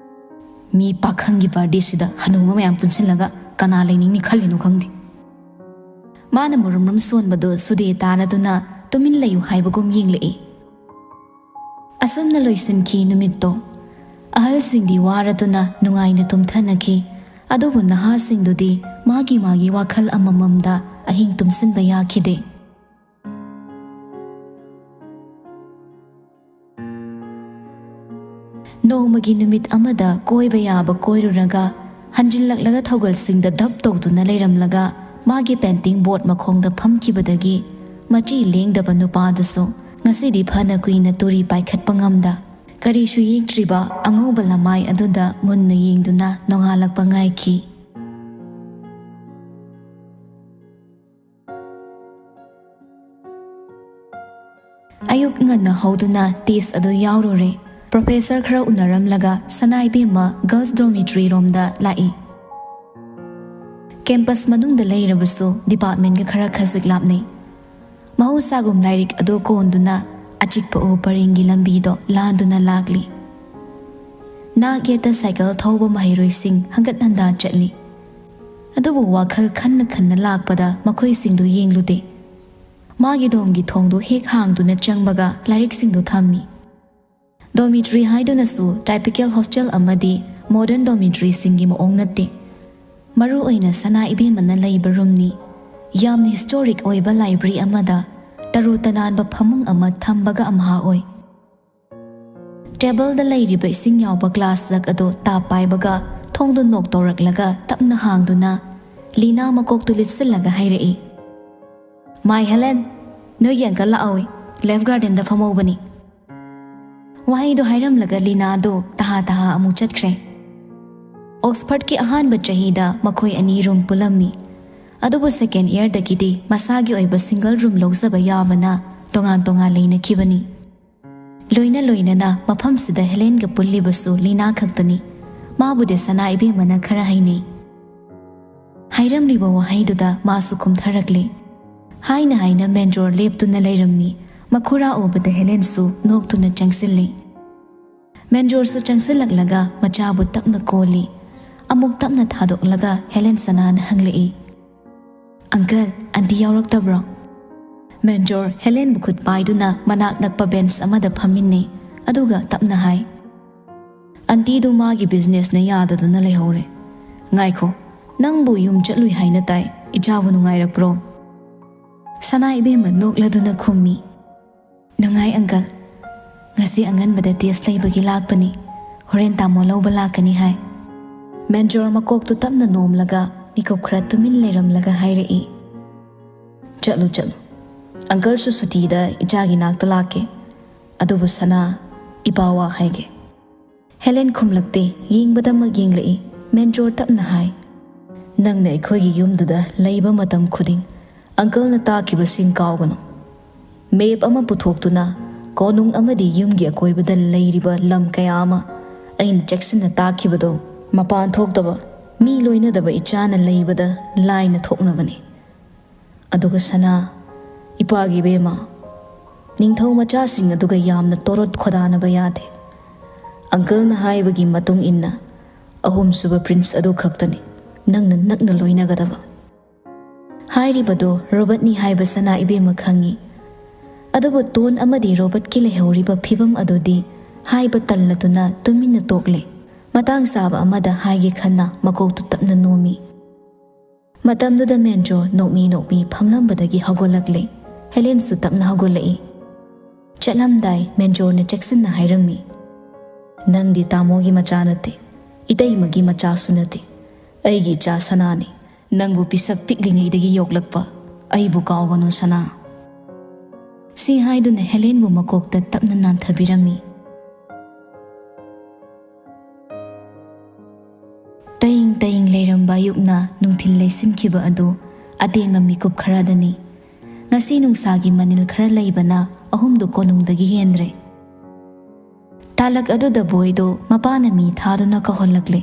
"ꯃꯤ ꯄꯥꯈꯪꯒꯤ ꯕꯥꯔꯗꯦꯁꯤꯗ ꯍꯅꯨꯕ ꯃꯌꯥꯝ ꯄꯨꯟꯁꯤꯜꯂꯒ ꯀꯅꯥ ꯂꯩꯅꯤꯡꯅꯤ ꯈꯜꯂꯤꯅꯣ ꯈꯪꯗꯦ"꯫ ꯃꯥꯅ ꯃꯨꯔꯨꯝ ꯃꯨꯔꯨꯝ ꯁꯣꯟꯕꯗꯨ ꯁꯨꯗꯦ ꯇꯥꯔꯗꯨꯅ ꯇꯨꯃꯤꯟ ꯂꯩꯌꯨ ꯍꯥꯏꯕꯒꯨꯝ ꯌꯦꯡꯂꯛꯏ꯫ ꯑꯁꯨꯝꯅ ꯂꯣꯏꯁꯤꯟꯈꯤ ꯅꯨꯃꯤꯠꯇꯣ꯫ ꯑꯍꯜꯁꯤꯡꯗꯤ ꯋꯥꯔꯗꯨꯅ ꯅꯨꯡꯉꯥꯏꯅ ꯇꯨꯝꯊꯅꯈꯤ꯫ ꯑꯗꯨꯕꯨ ꯅꯍꯥꯁꯤꯡꯗꯨꯗꯤ ꯃꯥꯒꯤ ꯃꯥꯒꯤ ꯋꯥꯈꯜ ꯑꯃꯃꯝꯗ ꯑꯍꯤꯡ ꯇꯨꯝꯁꯤꯟꯕ ꯌꯥꯈꯤꯗꯦ꯫ ꯅꯣꯡꯃꯒꯤ ꯅꯨꯃꯤꯠ ꯑꯃꯗ ꯀꯣꯏꯕ ꯌꯥꯕ ꯀꯣꯏꯔꯨꯔꯒ ꯍꯟꯖꯤꯜꯂꯛꯂꯒ ꯊꯧꯒꯜꯁꯤꯡꯗ ꯙꯞ ꯇꯧꯗꯨꯅ ꯂꯩꯔꯝꯂꯒ ꯃꯥꯒꯤ painting board ꯃꯈꯣꯡꯗ ꯐꯝꯈꯤꯕꯗꯒꯤ ꯃꯆꯤ ꯂꯦꯡꯗꯕ ꯅꯨꯄꯥꯗꯨꯁꯨ ꯉꯁꯤꯗꯤ ꯐꯅ ꯀꯨꯏꯅ ꯇꯨꯔꯤ ꯄꯥꯏꯈꯠꯄ ꯉꯝꯗ ꯀꯔꯤꯁꯨ ꯌꯦꯛꯇ꯭ꯔꯤꯕ ꯑꯉꯧꯕ ꯂꯃꯥꯏ ꯑꯗꯨꯗ ꯃꯨꯟꯅ ꯌꯦꯡꯗꯨꯅ ꯅꯣꯡꯉꯥꯜꯂꯛꯄ ꯉꯥꯏꯈꯤ꯫ ꯑꯌꯨꯛ ꯉꯟꯅ ꯍꯧꯗꯨꯅ test ꯑꯗꯨ ꯌꯥꯎꯔꯨꯔꯦ꯫ Professor ꯈꯔ ꯎꯅꯔꯝꯂꯒ ꯁꯅꯥ ꯏꯕꯦꯝꯃ girls dormitory ꯔꯣꯝꯗ ꯂꯥꯛꯏ꯫ Campus ꯃꯅꯨꯡꯗ ꯂꯩꯔꯕꯁꯨ departmentꯒ ꯈꯔ ꯈꯖꯤꯛ ꯂꯥꯞꯅꯩ꯫ ꯃꯍꯧꯁꯥꯒꯨꯝ ꯂꯥꯏꯔꯤꯛ ꯑꯗꯨ ꯀꯣꯟꯗꯨꯅ ꯑꯆꯤꯛꯄ ꯎ ꯄꯔꯦꯡꯒꯤ ꯂꯝꯕꯤꯗꯣ ꯂꯥꯟꯗꯨꯅ ꯂꯥꯛꯂꯤ꯫ ꯅꯥꯛ ꯌꯦꯠꯇ cycle ꯊꯧꯕ ꯃꯍꯩꯔꯣꯏꯁꯤꯡ ꯍꯪꯒꯠ ꯍꯟꯗꯥ ꯆꯠꯂꯤ꯫ ꯑꯗꯨꯕꯨ ꯋꯥꯈꯜ ꯈꯟꯅ ꯈꯟꯅ ꯂꯥꯛꯄꯗ ꯃꯈꯣꯏꯁꯤꯡꯗꯨ ꯌꯦꯡꯂꯨꯗꯦ꯫ ꯃꯥꯒꯤ ꯗꯣꯝꯒꯤ ꯊꯣꯡꯗꯨ ꯍꯦꯛ ꯍꯥꯡꯗꯨꯅ ꯆꯪꯕꯒ ꯂꯥꯏꯔꯤꯛꯁꯤꯡꯗꯨ ꯊꯝꯃꯤ꯫ Dormitory ꯍꯥꯏꯗꯨꯅꯁꯨ typical hostel ꯑꯃꯗꯤ modern dormitoryꯁꯤꯡꯒꯤ ꯃꯑꯣꯡ ꯅꯠꯇꯦ꯫ ꯃꯔꯨ ꯑꯣꯏꯅ ꯁꯅꯥ ꯏꯕꯦꯝꯃꯅ ꯂꯩꯕ roomꯅꯤ꯫ ꯌꯥꯝꯅ historic ꯑꯣꯏꯕ library ꯑꯃꯗ ꯇꯔꯨ ꯇꯅꯥꯟꯕ ꯐꯃꯨꯡ ꯑꯃ ꯊꯝꯕꯒ ꯑꯝꯍꯥ ꯑꯣꯏ꯫ Tableꯗ ꯂꯩꯔꯤꯕ ꯏꯁꯤꯡ ꯌꯥꯎꯕ glass jug ꯑꯗꯨ ꯇꯥꯞ ꯄꯥꯏꯕꯒ ꯊꯣꯡꯗꯨ knock ꯇꯧꯔꯛꯂꯒ ꯇꯞꯅ ꯍꯥꯡꯗꯨꯅ ꯂꯤꯅꯥ ꯃꯀꯣꯛꯇꯨ ꯂꯤꯠꯁꯤꯜꯂꯒ ꯍꯥꯏꯔꯛꯏ, "My Helen, ꯅꯣꯏꯒꯤ uncle ꯂꯥꯛꯍꯧꯏ, left gardenꯗ ꯐꯝꯍꯧꯕꯅꯤ꯫" ꯋꯥꯍꯩꯗꯨ ꯍꯥꯏꯔꯝꯂꯒ ꯂꯤꯅꯥꯗꯨ ꯇꯍꯥ ꯇꯍꯥ ꯑꯃꯨꯛ ꯆꯠꯈ꯭ꯔꯦ꯫ Oxfordꯀꯤ ꯑꯍꯥꯟꯕ ꯆꯍꯤꯗ ꯃꯈꯣꯏ ꯑꯅꯤ room ꯄꯨꯜꯂꯝꯃꯤ꯫ ꯑꯗꯨꯕꯨ second yearꯗꯒꯤꯗꯤ ꯃꯁꯥꯒꯤ ꯑꯣꯏꯕ single room ꯂꯧꯖꯕ ꯌꯥꯕꯅ ꯇꯣꯉꯥꯟ ꯇꯣꯉꯥꯟ ꯂꯩꯅꯈꯤꯕꯅꯤ꯫ ꯂꯣꯏꯅ ꯂꯣꯏꯅꯅ ꯃꯐꯝꯁꯤꯗ ꯍꯦꯂꯦꯟꯒ ꯄꯨꯜꯂꯤꯕꯁꯨ ꯂꯤꯅꯥ ꯈꯛꯇꯅꯤ꯫ ꯃꯥꯕꯨꯗꯤ ꯁꯅꯥ ꯏꯕꯦꯝꯃꯅ ꯈꯔ ꯍꯩꯅꯩ꯫ ꯍꯥꯏꯔꯝꯂꯤꯕ ꯋꯥꯍꯩꯗꯨꯗ ꯃꯥꯁꯨ ꯀꯨꯝꯊꯔꯛꯂꯦ꯫ ꯍꯥꯏꯅ ꯍꯥꯏꯅ ꯃꯦꯟꯖꯣꯔ ꯂꯦꯞꯇꯨꯅ ꯂꯩꯔꯝꯃꯤ꯫ ꯃꯈꯨꯔꯥ ꯎꯕꯗ ꯍꯦꯂꯦꯟꯁꯨ ꯅꯣꯛꯇꯨꯅ ꯆꯪꯁꯤꯜꯂꯤ꯫ ꯃꯦꯟꯖꯣꯔꯁꯨ ꯆꯪꯁꯤꯜꯂꯛꯂꯒ ꯃꯆꯥꯕꯨ ꯇꯞꯅ ꯀꯣꯜꯂꯤ꯫ ꯑꯃꯨꯛ ꯇꯞꯅ ꯊꯥꯗꯣꯛꯂꯒ ꯍꯦꯂꯦꯟ ꯁꯅꯥꯅ ꯍꯪꯂꯛꯏ, "Uncle, aunty ꯌꯥꯎꯔꯛꯇꯕ꯭ꯔꯣ?" ꯃꯦꯟꯖꯣꯔ ꯍꯦꯂꯦꯟꯕꯨ ꯈꯨꯠ ꯄꯥꯏꯗꯨꯅ ꯃꯅꯥꯛ ꯅꯛꯄ bench ꯑꯃꯗ ꯐꯝꯃꯤꯟꯅꯩ, ꯑꯗꯨꯒ ꯇꯞꯅ ꯍꯥꯏ, "Auntieꯗꯨ ꯃꯥꯒꯤ businessꯅ ꯌꯥꯗꯗꯨꯅ ꯂꯩꯍꯧꯔꯦ꯫ ꯉꯥꯏꯈꯣ, ꯅꯪꯕꯨ ꯌꯨꯝ ꯆꯠꯂꯨꯏ ꯍꯥꯏꯅ ꯇꯥꯏ꯫ "ꯏꯆꯥꯕꯨ ꯅꯨꯡꯉꯥꯏꯔꯛꯄ꯭ꯔꯣ?" ꯁꯅꯥ ꯏꯕꯦꯝꯃ ꯅꯣꯛꯂꯗꯨꯅ ꯈꯨꯝꯃꯤ, "ꯅꯨꯡꯉꯥꯏ ꯑꯪꯀꯜ꯫ ꯉꯁꯤ ꯑꯉꯟꯕꯗ ꯇꯦꯁ ꯂꯩꯕꯒꯤ ꯂꯥꯛꯄꯅꯤ꯫ ꯍꯣꯔꯦꯟ ꯇꯥꯃꯣ ꯂꯧꯕ ꯂꯥꯛꯀꯅꯤ ꯍꯥꯏ"꯫ ꯃꯦꯟꯖꯣꯔ ꯃꯀꯣꯛꯇꯨ ꯇꯞꯅ ꯅꯣꯝꯂꯒ ꯃꯤꯀꯨꯞ ꯈꯔ ꯇꯨꯃꯤꯟ ꯂꯩꯔꯝꯂꯒ ꯍꯥꯏꯔꯛꯏ, "ꯆꯠꯂꯨ, ꯆꯠꯂꯨ꯫ ꯑꯪꯀꯜꯁꯨ ꯁꯨꯇꯤꯗ ꯏꯆꯥꯒꯤ ꯅꯥꯛꯇ ꯂꯥꯛꯀꯦ꯫ ꯑꯗꯨꯕꯨ ꯁꯅꯥ, ꯏꯄꯥ ꯋꯥ ꯍꯥꯏꯒꯦ"꯫ ꯍꯦꯂꯦꯟ ꯈꯨꯝꯂꯛꯇꯦ, ꯌꯦꯡꯕꯗꯃꯛ ꯌꯦꯡꯂꯛꯏ꯫ ꯃꯦꯟꯖꯣꯔ ꯇꯞꯅ ꯍꯥꯏ, "ꯅꯪꯅ ꯑꯩꯈꯣꯏꯒꯤ ꯌꯨꯝꯗꯨꯗ ꯂꯩꯕ ꯃꯇꯝ ꯈꯨꯗꯤꯡ ꯑꯪꯀꯜꯅ ꯇꯥꯛꯈꯤꯕꯁꯤꯡ ꯀꯥꯎꯒꯅꯨ꯫ ꯃꯦꯞ ꯑꯃ ꯄꯨꯊꯣꯛꯇꯨꯅ ꯀꯣꯅꯨꯡ ꯑꯃꯗꯤ ꯌꯨꯝꯒꯤ ꯑꯀꯣꯏꯕꯗ ꯂꯩꯔꯤꯕ ꯂꯝ ꯀꯌꯥ ꯑꯃ ꯑꯩꯅ ꯆꯦꯛꯁꯤꯟꯅ ꯇꯥꯛꯈꯤꯕꯗꯣ ꯃꯄꯥꯟ ꯊꯣꯛꯇꯕ, ꯃꯤ ꯂꯣꯏꯅꯗꯕ ꯏꯆꯥꯅ ꯂꯩꯕꯗ ꯂꯥꯏꯅ ꯊꯣꯛꯅꯕꯅꯤ꯫ ꯑꯗꯨꯒ ꯁꯅꯥ, ꯏꯄꯥꯒꯤ ꯏꯕꯦꯝꯃ, ꯅꯤꯡꯊꯧ ꯃꯆꯥꯁꯤꯡ ꯑꯗꯨꯒ ꯌꯥꯝꯅ ꯇꯣꯔꯣꯠ ꯈꯣꯗꯥꯅꯕ ꯌꯥꯗꯦ꯫ ꯑꯪꯀꯜꯅ ꯍꯥꯏꯕꯒꯤ ꯃꯇꯨꯡ ꯏꯟꯅ ꯑꯍꯨꯝꯁꯨꯕ ꯄ꯭ꯔꯤꯟꯁ ꯑꯗꯨ ꯈꯛꯇꯅꯤ ꯅꯪꯅ ꯅꯛꯅ ꯂꯣꯏꯅꯒꯗꯕ"꯫ ꯍꯥꯏꯔꯤꯕꯗꯨ ꯔꯣꯕꯔꯠꯅꯤ ꯍꯥꯏꯕ ꯁꯅꯥ ꯏꯕꯦꯝꯃ ꯈꯪꯏ꯫ ꯑꯗꯨꯕꯨ ꯇꯣꯟ ꯑꯃꯗꯤ ꯔꯣꯕꯔꯠꯀꯤ ꯂꯩꯍꯧꯔꯤꯕ ꯐꯤꯕꯝ ꯑꯗꯨꯗꯤ ꯍꯥꯏꯕ ꯇꯜꯂꯗꯨꯅ ꯇꯨꯃꯤꯟꯅ ꯇꯣꯛꯂꯦ꯫ ꯃꯇꯥꯡ ꯆꯥꯕ ꯑꯃꯗ ꯍꯥꯏꯒꯦ ꯈꯟꯅ ꯃꯀꯣꯛꯇꯨ ꯇꯞꯅ ꯅꯣꯝꯃꯤ꯫ ꯃꯇꯝꯗꯨꯗ ꯃꯦꯟꯖꯣꯔ ꯅꯣꯛꯃꯤ ꯅꯣꯛꯃꯤ ꯐꯝꯂꯝꯕꯗꯒꯤ ꯍꯧꯒꯠꯂꯛꯂꯦ꯫ ꯍꯦꯂꯦꯟꯁꯨ ꯇꯞꯅ ꯍꯧꯒꯠꯂꯛꯏ꯫ ꯆꯠꯂꯝꯗꯥꯏ ꯃꯦꯟꯖꯣꯔꯅ ꯆꯦꯛꯁꯤꯟꯅ ꯍꯥꯏꯔꯝꯃꯤ, "ꯅꯪꯗꯤ ꯇꯥꯃꯣꯒꯤ ꯃꯆꯥ ꯅꯠꯇꯦ, ꯏꯇꯩꯃꯒꯤ ꯃꯆꯥꯁꯨ ꯅꯠꯇꯦ꯫ ꯑꯩꯒꯤ ꯏꯆꯥ ꯁꯅꯥꯅꯤ꯫ ꯅꯪꯕꯨ ꯄꯤꯁꯛ ꯄꯤꯛꯂꯤꯉꯩꯗꯒꯤ ꯌꯣꯛꯂꯛꯄ꯫ ꯑꯩꯕꯨ ꯀꯥꯎꯒꯅꯨ ꯁꯅꯥ"꯫ ꯁꯤ ꯍꯥꯏꯗꯨꯅ ꯍꯦꯂꯦꯟꯕꯨ ꯃꯀꯣꯛꯇ ꯇꯞꯅ ꯅꯥꯟꯊꯕꯤꯔꯝꯃꯤ꯫ ꯇꯌꯤꯡ ꯇꯌꯤꯡ ꯂꯩꯔꯝꯕ ꯑꯌꯨꯛꯅ ꯅꯨꯡꯊꯤꯜ ꯂꯩꯁꯤꯟꯈꯤꯕ ꯑꯗꯨ ꯑꯇꯦꯟꯕ ꯃꯤꯀꯨꯞ ꯈꯔꯗꯅꯤ꯫ ꯉꯁꯤ ꯅꯨꯡꯁꯥꯒꯤ ꯃꯅꯤꯜ ꯈꯔ ꯂꯩꯕꯅ ꯑꯍꯨꯝꯗꯨ ꯀꯣꯅꯨꯡꯗꯒꯤ ꯍꯦꯟꯗ꯭ꯔꯦ꯫ ꯇꯥꯂꯛ ꯑꯗꯨꯗ ꯕꯣꯏꯗꯨ ꯃꯄꯥꯅ ꯃꯤ ꯊꯥꯗꯨꯅ ꯀꯧꯍꯜꯂꯛꯂꯦ꯫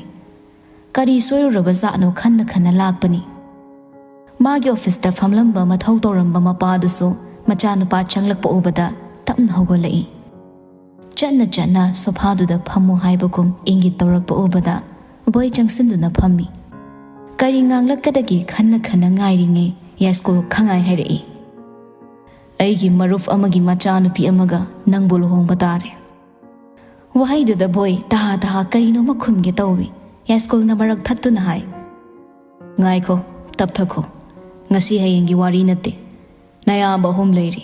ꯀꯔꯤ ꯁꯣꯏꯔꯨꯔꯕ ꯖꯥꯠꯅꯣ ꯈꯟꯅ ꯈꯟꯅ ꯂꯥꯛꯄꯅꯤ꯫ ꯃꯥꯒꯤ ꯑꯣꯐꯤꯁꯇ ꯐꯝꯂꯝꯕ ꯃꯊꯧ ꯇꯧꯔꯝꯕ ꯃꯄꯥꯗꯨꯁꯨ ꯃꯆꯥꯅꯨꯄꯥ ꯆꯪꯂꯛꯄ ꯎꯕꯗ ꯇꯞꯅ ꯍꯧꯒꯠꯂꯛꯏ꯫ ꯆꯠꯅ ꯆꯠꯅ ꯁꯣꯐꯥꯗꯨꯗ ꯐꯝꯃꯨ ꯍꯥꯏꯕꯒꯨꯝ ꯏꯪꯒꯤꯠ ꯇꯧꯔꯛꯄ ꯎꯕꯗ ꯕꯣꯏ ꯆꯪꯁꯤꯟꯗꯨꯅ ꯐꯝꯃꯤ꯫ ꯀꯔꯤ ꯉꯥꯡꯂꯛꯀꯗꯒꯦ ꯈꯟꯅ ꯈꯟꯅ ꯉꯥꯏꯔꯤꯉꯩ ꯌꯥꯏꯁ꯭ꯀꯨꯜ ꯈꯪꯉꯥꯏ ꯍꯥꯏꯔꯛꯏ, "ꯑꯩꯒꯤ ꯃꯔꯨꯞ ꯑꯃꯒꯤ ꯃꯆꯥꯅꯨꯄꯤ ꯑꯃꯒ ꯅꯪꯕꯨ ꯂꯨꯍꯣꯡꯕ ꯇꯥꯔꯦ"꯫ ꯋꯥꯍꯩꯗꯨꯗ ꯕꯣꯏ ꯇꯍꯥ ꯇꯍꯥ ꯀꯔꯤꯅꯣꯃ ꯈꯨꯝꯒꯦ ꯇꯧꯏ꯫ ꯌꯥꯏꯁ꯭ꯀꯨꯜꯅ ꯃꯔꯛ ꯊꯠꯇꯨꯅ ꯍꯥꯏ, "ꯉꯥꯏꯈꯣ, ꯇꯞꯊꯈꯣ꯫ ꯉꯁꯤ ꯍꯌꯦꯡꯒꯤ ꯋꯥꯔꯤ ꯅꯠꯇꯦ꯫ ꯅꯌꯥꯝꯕ ꯑꯍꯨꯝ ꯂꯩꯔꯤ꯫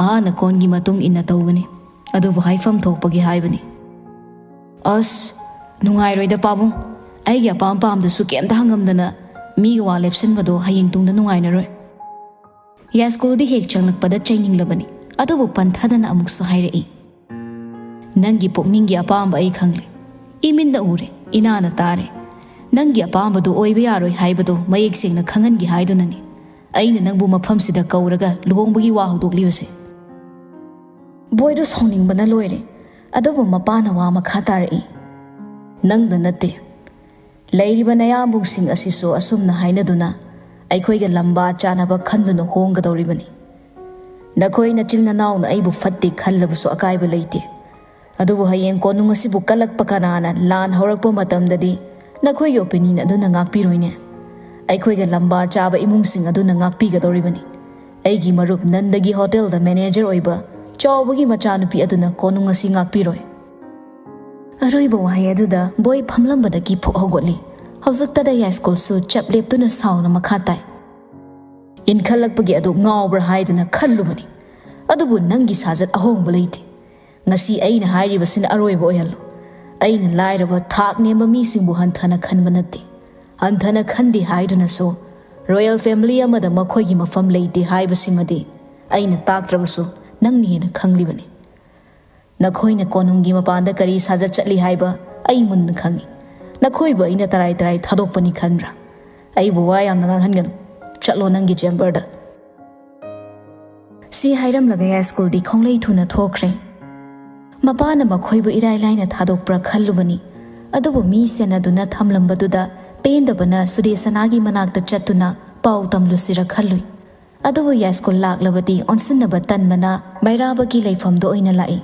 ꯑꯍꯥꯟꯅ ꯀꯣꯟꯒꯤ ꯃꯇꯨꯡ ꯏꯟꯅ ꯇꯧꯒꯅꯤ꯫ ꯑꯗꯨꯕꯨ ꯍꯥꯏꯐꯝ ꯊꯣꯛꯄꯒꯤ ꯍꯥꯏꯕꯅꯤ꯫ ꯑꯁ, ꯅꯨꯡꯉꯥꯏꯔꯣꯏꯗ ꯄꯥꯕꯨꯡ꯫ ꯑꯩꯒꯤ ꯑꯄꯥꯝ ꯄꯥꯝꯗꯁꯨ ꯀꯩꯝꯇ ꯍꯪꯉꯝꯗꯅ ꯃꯤꯒ ꯋꯥ ꯂꯦꯞꯁꯤꯟꯕꯗꯣ ꯍꯌꯦꯡ ꯇꯨꯡꯗ ꯅꯨꯡꯉꯥꯏꯅꯔꯣꯏ꯫ ꯌꯥꯏꯁ꯭ꯀꯨꯜꯗꯤ ꯍꯦꯛ ꯆꯪꯂꯛꯄꯗ ꯆꯩꯅꯤꯡꯂꯕꯅꯤ꯫ ꯑꯗꯨꯕꯨ ꯄꯟꯊꯗꯅ ꯑꯃꯨꯛꯁꯨ ꯍꯥꯏꯔꯛꯏ꯫ ꯅꯪꯒꯤ ꯄꯨꯛꯅꯤꯡꯒꯤ ꯑꯄꯥꯝꯕ ꯑꯩ ꯈꯪꯂꯦ꯫ ꯏꯃꯤꯠꯅ ꯎꯔꯦ, ꯏꯅꯥꯅ ꯇꯥꯔꯦ꯫ ꯅꯪꯒꯤ ꯑꯄꯥꯝꯕꯗꯨ ꯑꯣꯏꯕ ꯌꯥꯔꯣꯏ ꯍꯥꯏꯕꯗꯨ ꯃꯌꯦꯛ ꯁꯦꯡꯅ ꯈꯪꯍꯟꯒꯦ ꯍꯥꯏꯗꯨꯅꯅꯤ ꯑꯩꯅ ꯅꯪꯕꯨ ꯃꯐꯝꯁꯤꯗ ꯀꯧꯔꯒ ꯂꯨꯍꯣꯡꯕꯒꯤ ꯋꯥ ꯍꯧꯗꯣꯛꯂꯤꯕꯁꯦ꯫ ꯕꯣꯏꯗꯨ ꯁꯥꯎꯅꯤꯡꯕꯅ ꯂꯣꯏꯔꯦ꯫ ꯑꯗꯨꯕꯨ ꯃꯄꯥꯅ ꯋꯥ ꯃꯈꯥ ꯇꯥꯔꯛꯏ꯫ ꯅꯪꯗ ꯅꯠꯇꯦ꯫ ꯂꯩꯔꯤꯕ ꯅꯌꯥꯝꯕꯨꯡꯁꯤꯡ ꯑꯁꯤꯁꯨ ꯑꯁꯨꯝꯅ ꯍꯥꯏꯅꯗꯨꯅ ꯑꯩꯈꯣꯏꯒ ꯂꯝꯕꯥ ꯆꯥꯅꯕ ꯈꯟꯗꯨꯅ ꯍꯣꯡꯒꯗꯧꯔꯤꯕꯅꯤ꯫ ꯅꯈꯣꯏ ꯅꯆꯤꯟ ꯅꯅꯥꯎꯅ ꯑꯩꯕꯨ ꯐꯠꯇꯦ ꯈꯜꯂꯕꯁꯨ ꯑꯀꯥꯏꯕ ꯂꯩꯇꯦ꯫ ꯑꯗꯨꯕꯨ ꯍꯌꯦꯡ ꯀꯣꯅꯨꯡ ꯑꯁꯤꯕꯨ ꯀꯜꯂꯛꯄ ꯀꯅꯥꯅ ꯂꯥꯟ ꯍꯧꯔꯛꯄ ꯃꯇꯝꯗꯗꯤ ꯅꯈꯣꯏꯒꯤ ꯑꯣꯄꯤꯅꯤꯌꯟ ꯑꯗꯨꯅ ꯉꯥꯛꯄꯤꯔꯣꯏꯅꯦ꯫ ꯑꯩꯈꯣꯏꯒ ꯂꯝꯕꯥ ꯆꯥꯕ ꯏꯃꯨꯡꯁꯤꯡ ꯑꯗꯨꯅ ꯉꯥꯛꯄꯤꯒꯗꯧꯔꯤꯕꯅꯤ꯫ ꯑꯩꯒꯤ ꯃꯔꯨꯞ ꯅꯟꯗꯒꯤ ꯍꯣꯇꯦꯜꯗ ꯃꯦꯅꯦꯖꯔ ꯑꯣꯏꯕ ꯆꯥꯎꯕꯒꯤ ꯃꯆꯥꯅꯨꯄꯤ ꯑꯗꯨꯅ ꯀꯣꯅꯨꯡ ꯑꯁꯤ ꯉꯥꯛꯄꯤꯔꯣꯏ꯫ ꯑꯔꯣꯏꯕ ꯋꯥꯍꯩ ꯑꯗꯨꯗ ꯕꯣꯏ ꯐꯝꯂꯝꯕꯗꯒꯤ ꯐꯨꯛ ꯍꯧꯒꯠꯂꯤ꯫ ꯍꯧꯖꯤꯛꯇꯗ ꯌꯥꯏꯁ꯭ꯀꯨꯜꯁꯨ ꯆꯞ ꯂꯦꯞꯇꯨꯅ ꯁꯥꯎꯅ ꯃꯈꯥ ꯇꯥꯏ꯫ ꯏꯟꯈꯠꯂꯛꯄꯒꯤ ꯑꯗꯨ ꯉꯥꯎꯕ꯭ꯔꯥ ꯍꯥꯏꯗꯨꯅ ꯈꯜꯂꯨꯕꯅꯤ꯫ ꯑꯗꯨꯕꯨ ꯅꯪꯒꯤ ꯁꯥꯖꯠ ꯑꯍꯣꯡꯕ ꯂꯩꯇꯦ꯫ ꯉꯁꯤ ꯑꯩꯅ ꯍꯥꯏꯔꯤꯕꯁꯤꯅ ꯑꯔꯣꯏꯕ ꯑꯣꯏꯍꯜꯂꯨ꯫ ꯑꯩꯅ ꯂꯥꯏꯔꯕ ꯊꯥꯛ ꯅꯦꯝꯕ ꯃꯤꯁꯤꯡꯕꯨ ꯍꯟꯊꯅ ꯈꯟꯕ ꯅꯠꯇꯦ꯫ ꯍꯟꯊꯅ ꯈꯟꯗꯦ ꯍꯥꯏꯗꯨꯅꯁꯨ ꯔꯣꯌꯦꯜ ꯐꯦꯃꯤꯂꯤ ꯑꯃꯗ ꯃꯈꯣꯏꯒꯤ ꯃꯐꯝ ꯂꯩꯇꯦ ꯍꯥꯏꯕꯁꯤꯃꯗꯤ ꯑꯩꯅ ꯇꯥꯛꯇ꯭ꯔꯕꯁꯨ ꯅꯪꯅ ꯍꯦꯟꯅ ꯈꯪꯂꯤꯕꯅꯤ꯫ ꯅꯈꯣꯏꯅ ꯀꯣꯅꯨꯡꯒꯤ ꯃꯄꯥꯟꯗ ꯀꯔꯤ ꯁꯥꯖꯠ ꯆꯠꯂꯤ ꯍꯥꯏꯕ ꯑꯩ ꯃꯨꯟꯅ ꯈꯪꯏ꯫ ꯅꯈꯣꯏꯕꯨ ꯑꯩꯅ ꯇꯔꯥꯏ ꯇꯔꯥꯏ ꯊꯥꯗꯣꯛꯄꯅꯤ ꯈꯟꯕ꯭ꯔꯥ? ꯑꯩꯕꯨ ꯋꯥ ꯌꯥꯝꯅ ꯉꯥꯡꯍꯟꯒꯅꯨ꯫ ꯆꯠꯂꯣ ꯅꯪꯒꯤ ꯆꯦꯝꯕꯔꯗ꯫ ꯁꯤ ꯍꯥꯏꯔꯝꯂꯒ ꯌꯥꯏꯁ꯭ꯀꯨꯜꯗꯤ ꯈꯣꯡꯂꯩ ꯊꯨꯅ ꯊꯣꯛꯈ꯭ꯔꯦ꯫ ꯃꯄꯥꯅ ꯃꯈꯣꯏꯕꯨ ꯏꯔꯥꯏ ꯂꯥꯏꯅ ꯊꯥꯗꯣꯛꯄ꯭ꯔꯥ ꯈꯜꯂꯨꯕꯅꯤ꯫ ꯑꯗꯨꯕꯨ ꯃꯤ ꯁꯦꯟꯅꯗꯨꯅ ꯊꯝꯂꯝꯕꯗꯨꯗ ꯄꯦꯟꯗꯕꯅ ꯁꯨꯗꯦꯁꯅꯥꯒꯤ ꯃꯅꯥꯛꯇ ꯆꯠꯇꯨꯅ ꯄꯥꯎ ꯇꯝꯂꯨꯁꯤꯔ ꯈꯜꯂꯨꯏ꯫ ꯑꯗꯨꯕꯨ ꯌꯥꯏꯁ꯭ꯀꯨꯜ ꯂꯥꯛꯂꯕꯗꯤ ꯑꯣꯟꯁꯤꯟꯅꯕ ꯇꯟꯕꯅ ꯃꯩꯔꯥꯕꯒꯤ ꯂꯩꯐꯝꯗ ꯑꯣꯏꯅ ꯂꯥꯛꯏ꯫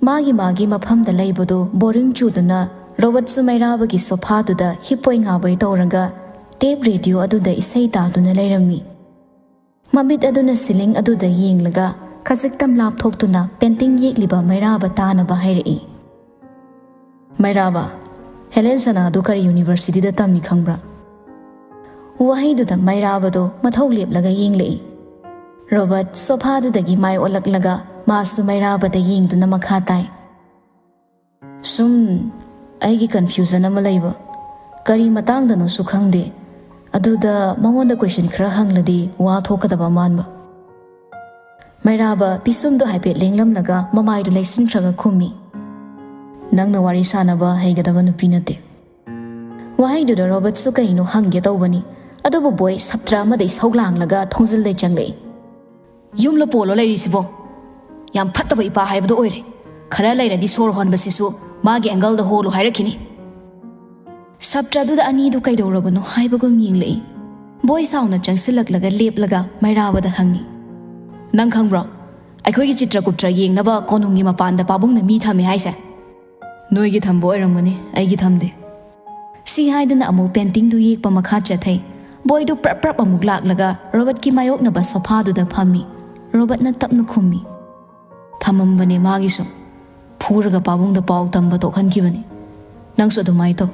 ꯃꯥꯒꯤ ꯃꯥꯒꯤ ꯃꯐꯝꯗ ꯂꯩꯕꯗꯨ ꯕꯣꯔꯤꯡ ꯆꯨꯗꯨꯅ ꯔꯣꯕꯔꯠꯁꯨ ꯃꯩꯔꯥꯕꯒꯤ ꯁꯣꯐꯥꯗꯨꯗ ꯍꯤꯞꯄꯣꯏ ꯉꯥꯕꯣꯏ ꯇꯧꯔꯒ ꯇꯦꯞ ꯔꯦꯗꯤꯑꯣ ꯑꯗꯨꯗ ꯏꯁꯩ ꯇꯥꯗꯨꯅ ꯂꯩꯔꯝꯃꯤ꯫ ꯃꯃꯤꯠ ꯑꯗꯨꯅ ꯁꯤꯂꯤꯡ ꯑꯗꯨꯗ ꯌꯦꯡꯂꯒ ꯈꯖꯤꯛꯇꯪ ꯂꯥꯞꯊꯣꯛꯇꯨꯅ ꯄꯦꯟꯇꯤꯡ ꯌꯦꯛꯂꯤꯕ ꯃꯩꯔꯥꯕ ꯇꯥꯅꯕ ꯍꯥꯏꯔꯛꯏ꯫ ꯃꯩꯔꯥꯕ, "ꯍꯦꯂꯦꯟ ꯁꯅꯥꯗꯨ ꯀꯔꯤ ꯌꯨꯅꯤꯚꯔꯁꯤꯇꯤꯗ ꯇꯝꯃꯤ ꯈꯪꯕ꯭ꯔꯥ?" ꯋꯥꯍꯩꯗꯨꯗ ꯃꯩꯔꯥꯕꯗꯣ ꯃꯊꯧ ꯂꯦꯞꯂꯒ ꯌꯦꯡꯂꯛꯏ꯫ ꯔꯣꯕꯔꯠ ꯁꯣꯐꯥꯗꯨꯗꯒꯤ ꯃꯥꯏ ꯑꯣꯜꯂꯛꯂꯒ ꯃꯥꯁꯨ ꯃꯩꯔꯥꯕꯗ ꯌꯦꯡꯗꯨꯅ ꯃꯈꯥ ꯇꯥꯏ, "ꯁꯨꯝ ꯑꯩꯒꯤ ꯀꯟꯐ꯭ꯌꯨꯖꯟ ꯑꯃ ꯂꯩꯕ, ꯀꯔꯤ ꯃꯇꯥꯡꯗꯅꯣꯁꯨ ꯈꯪꯗꯦ꯫ ꯑꯗꯨꯗ ꯃꯉꯣꯟꯗ ꯀꯣꯏꯁꯟ ꯈꯔ ꯍꯪꯂꯗꯤ ꯋꯥ ꯊꯣꯛꯀꯗꯕ ꯃꯥꯟꯕ꯫" ꯃꯩꯔꯥꯕ ꯄꯤꯁꯨꯝꯗꯣ ꯍꯥꯏꯐꯦꯠ ꯂꯦꯡꯂꯝꯂꯒ ꯃꯃꯥꯏꯗꯨ ꯂꯩꯁꯤꯟꯈ꯭ꯔꯒ ꯈꯨꯝꯃꯤ, "ꯅꯪꯅ ꯋꯥꯔꯤ ꯁꯥꯟꯅꯕ ꯍꯩꯒꯗꯕ ꯅꯨꯄꯤ ꯅꯠꯇꯦ꯫" ꯋꯥꯍꯩꯗꯨꯗ ꯔꯣꯕꯔꯠꯁꯨ ꯀꯩꯅꯣ ꯍꯪꯒꯦ ꯇꯧꯕꯅꯤ, ꯑꯗꯨꯕꯨ ꯕꯣꯏ ꯁꯞꯇ꯭ꯔ ꯑꯃꯗꯩ ꯁꯧꯒ꯭ꯂꯥꯡꯂꯒ ꯊꯣꯡꯖꯤꯜꯗꯩ ꯆꯪꯂꯛꯏ꯫ "ꯌꯨꯝꯂ ꯄꯣꯜꯂꯣ ꯂꯩꯔꯤꯁꯤꯕꯣ? ꯌꯥꯝ ꯐꯠꯇꯕ ꯏꯄꯥ ꯍꯥꯏꯕꯗꯣ ꯑꯣꯏꯔꯦ꯫ ꯈꯔ ꯂꯩꯔꯗꯤ ꯁꯣꯔ ꯍꯣꯟꯕꯁꯤꯁꯨ ꯃꯥꯒꯤ ꯑꯦꯡꯒꯜꯗ ꯍꯣꯜꯂꯨ ꯍꯥꯏꯔꯛꯈꯤꯅꯤ꯫" ꯁꯞꯇ꯭ꯔꯗꯨꯗ ꯑꯅꯤꯗꯨ ꯀꯩꯗꯧꯔꯕꯅꯣ ꯍꯥꯏꯕꯒꯨꯝ ꯌꯦꯡꯂꯛꯏ꯫ ꯕꯣꯏ ꯁꯥꯎꯅ ꯆꯪꯁꯤꯜꯂꯛꯂꯒ ꯂꯦꯞꯂꯒ ꯃꯩꯔꯥꯕꯗ ꯍꯪꯉꯤ, "ꯅꯪ ꯈꯪꯕ꯭ꯔꯣ, ꯑꯩꯈꯣꯏꯒꯤ ꯆꯤꯇ꯭ꯔꯒꯨꯞꯇ꯭ꯔ ꯌꯦꯡꯅꯕ ꯀꯣꯅꯨꯡꯒꯤ ꯃꯄꯥꯟꯗ ꯄꯥꯕꯨꯡꯅ ꯃꯤ ꯊꯝꯃꯦ ꯍꯥꯏꯁꯦ?" "ꯅꯣꯏꯒꯤ ꯊꯝꯕ ꯑꯣꯏꯔꯝꯒꯅꯤ, ꯑꯩꯒꯤ ꯊꯝꯗꯦ꯫" ꯁꯤ ꯍꯥꯏꯗꯨꯅ ꯑꯃꯨꯛ ꯄꯦꯟꯇꯤꯡꯗꯨ ꯌꯦꯛꯄ ꯃꯈꯥ ꯆꯠꯊꯩ꯫ ꯕꯣꯏꯗꯨ ꯄ꯭ꯔꯞ ꯄ꯭ꯔꯞ ꯑꯃꯨꯛ ꯂꯥꯛꯂꯒ ꯔꯣꯕꯔꯠꯀꯤ ꯃꯥꯌꯣꯛꯅꯕ ꯁꯣꯐꯥꯗꯨꯗ ꯐꯝꯃꯤ꯫ ꯔꯣꯕꯔꯠꯅ ꯇꯞꯅ ꯈꯨꯝꯃꯤ, "ꯊꯝꯃꯝꯕꯅꯦ ꯃꯥꯒꯤꯁꯨ꯫ ꯐꯨꯔꯒ ꯄꯥꯕꯨꯡꯗ ꯄꯥꯎ ꯇꯝꯕ ꯇꯣꯛꯍꯟꯈꯤꯕꯅꯤ꯫ ꯅꯪꯁꯨ ꯑꯗꯨꯃꯥꯏꯅ ꯇꯧ꯫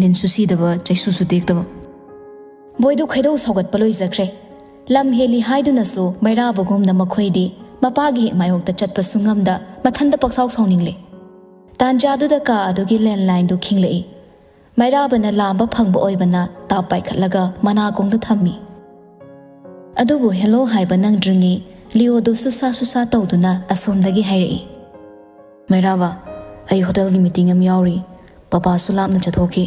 ꯂꯤꯟꯁꯨ ꯁꯤꯗꯕ, ꯆꯩꯁꯨꯁꯨ ꯇꯦꯛꯇꯕ꯫" ꯕꯣꯏꯗꯨ ꯈꯣꯏꯗꯧ ꯁꯧꯒꯠꯄ ꯂꯣꯏꯖꯈ꯭ꯔꯦ꯫ ꯂꯝ ꯍꯦꯜꯂꯤ ꯍꯥꯏꯗꯨꯅꯁꯨ ꯃꯩꯔꯥꯕꯒꯨꯝꯅ ꯃꯈꯣꯏꯗꯤ ꯃꯄꯥꯒꯤ ꯍꯦꯛ ꯃꯥꯌꯣꯛꯇ ꯆꯠꯄꯁꯨ ꯉꯝꯗ ꯃꯊꯟꯇ ꯄꯛꯁꯥꯎ ꯁꯥꯎꯅꯤꯡꯂꯦ꯫ ꯇꯥꯟꯖꯥꯗꯨꯗ ꯀꯥ ꯑꯗꯨꯒꯤ ꯂꯦꯟꯂꯥꯏꯟꯗꯨ ꯈꯤꯡꯂꯛꯏ꯫ ꯃꯩꯔꯥꯕꯅ ꯂꯥꯝꯕ ꯐꯪꯕ ꯑꯣꯏꯕꯅ ꯇꯥꯞ ꯄꯥꯏꯈꯠꯂꯒ ꯃꯅꯥꯀꯣꯡꯗ ꯊꯝꯃꯤ꯫ ꯑꯗꯨꯕꯨ ꯍꯦꯂꯣ ꯍꯥꯏꯕ ꯅꯪꯗ꯭ꯔꯤꯉꯩ ꯂꯤꯑꯣꯗꯨ ꯁꯨꯁꯥ ꯁꯨꯁꯥ ꯇꯧꯗꯨꯅ ꯑꯁꯣꯝꯗꯒꯤ ꯍꯥꯏꯔꯛꯏ, "ꯃꯩꯔꯥꯕ, ꯑꯩ ꯍꯣꯇꯦꯜꯒꯤ ꯃꯤꯇꯤꯡ ꯑꯃ ꯌꯥꯎꯔꯤ꯫ ꯄꯄꯥꯁꯨ ꯂꯥꯞꯅ ꯆꯠꯊꯣꯛꯈꯤ꯫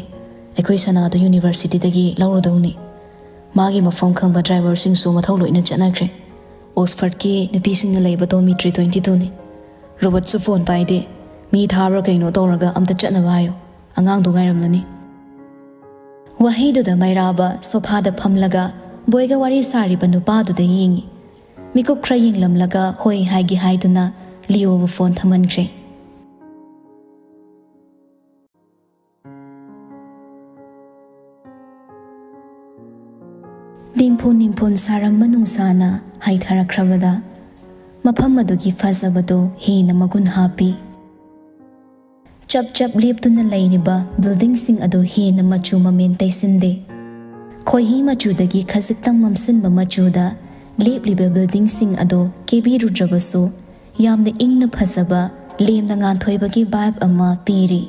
ꯑꯩꯈꯣꯏ ꯁꯅꯥꯗꯨ ꯌꯨꯅꯤꯚꯔꯁꯤꯇꯤꯗꯒꯤ ꯂꯧꯔꯨꯗꯧꯅꯤ꯫ ꯃꯥꯒꯤ ꯃꯐꯝ ꯈꯪꯕ ꯗ꯭ꯔꯥꯏꯚꯔꯁꯤꯡꯁꯨ ꯃꯊꯧ ꯂꯣꯏꯅ ꯆꯠꯅꯈ꯭ꯔꯦ꯫ ꯑꯣꯛꯁꯐꯔꯗꯀꯤ ꯅꯨꯄꯤꯁꯤꯡꯅ ꯂꯩꯕ ꯗꯣꯔꯃꯤꯇ꯭ꯔꯤ ꯇ꯭ꯋꯦꯟꯇꯤ ꯇꯨꯅꯤ꯫ ꯔꯣꯕꯔꯠꯁꯨ ꯐꯣꯟ ꯄꯥꯏꯗꯦ꯫ ꯃꯤ ꯊꯥꯕ꯭ꯔꯥ ꯀꯩꯅꯣ ꯇꯧꯔꯒ ꯑꯝꯇ ꯆꯠꯅꯕ ꯍꯥꯏꯌꯨ꯫ ꯑꯉꯥꯡꯗꯣ ꯉꯥꯏꯔꯝꯂꯅꯤ꯫" ꯋꯥꯍꯩꯗꯨꯗ ꯃꯩꯔꯥꯕ ꯁꯣꯐꯥꯗ ꯐꯝꯂꯒ ꯕꯣꯏꯒ ꯋꯥꯔꯤ ꯁꯥꯔꯤꯕ ꯅꯨꯄꯥꯗꯨꯗ ꯌꯦꯡꯉꯤ꯫ ꯃꯤꯀꯨꯞ ꯈꯔ ꯌꯦꯡꯂꯝꯂꯒ ꯍꯣꯏ ꯍꯥꯏꯒꯦ ꯍꯥꯏꯗꯨꯅ ꯂꯤꯑꯣꯕꯨ ꯐꯣꯟ ꯊꯝꯍꯟꯈ꯭ꯔꯦ꯫ ꯅꯤꯡꯐꯨ ꯅꯤꯡꯐꯨꯟ ꯁꯥꯔꯝꯕ ꯅꯨꯡꯁꯥꯅ ꯍꯥꯏꯊꯔꯛꯈ꯭ꯔꯕꯗ ꯃꯐꯝ ꯑꯗꯨꯒꯤ ꯐꯖꯕꯗꯨ ꯍꯦꯟꯅ ꯃꯒꯨꯟ ꯍꯥꯞꯄꯤ꯫ ꯆꯞ ꯆꯞ ꯂꯦꯞꯇꯨꯅ ꯂꯩꯔꯤꯕ ꯕꯤꯜꯗꯤꯡꯁꯤꯡ ꯑꯗꯨ ꯍꯦꯟꯅ ꯃꯆꯨ ꯃꯃꯦꯟ ꯇꯩꯁꯤꯟꯗꯦ꯫ ꯈꯣꯏꯍꯤ ꯃꯆꯨꯗꯒꯤ ꯈꯖꯤꯛꯇꯪ ꯃꯝꯁꯤꯟꯕ ꯃꯆꯨꯗ ꯂꯦꯞꯂꯤꯕ ꯕꯤꯜꯗꯤꯡꯁꯤꯡ ꯑꯗꯨ ꯀꯦꯕꯤꯔꯨꯗ꯭ꯔꯕꯁꯨ, ꯌꯥꯝꯅ ꯏꯪꯅ ꯐꯖꯕ, ꯂꯦꯝꯅ ꯉꯥꯟꯊꯣꯏꯕꯒꯤ ꯚꯥꯏꯕ ꯑꯃ ꯄꯤꯔꯤ꯫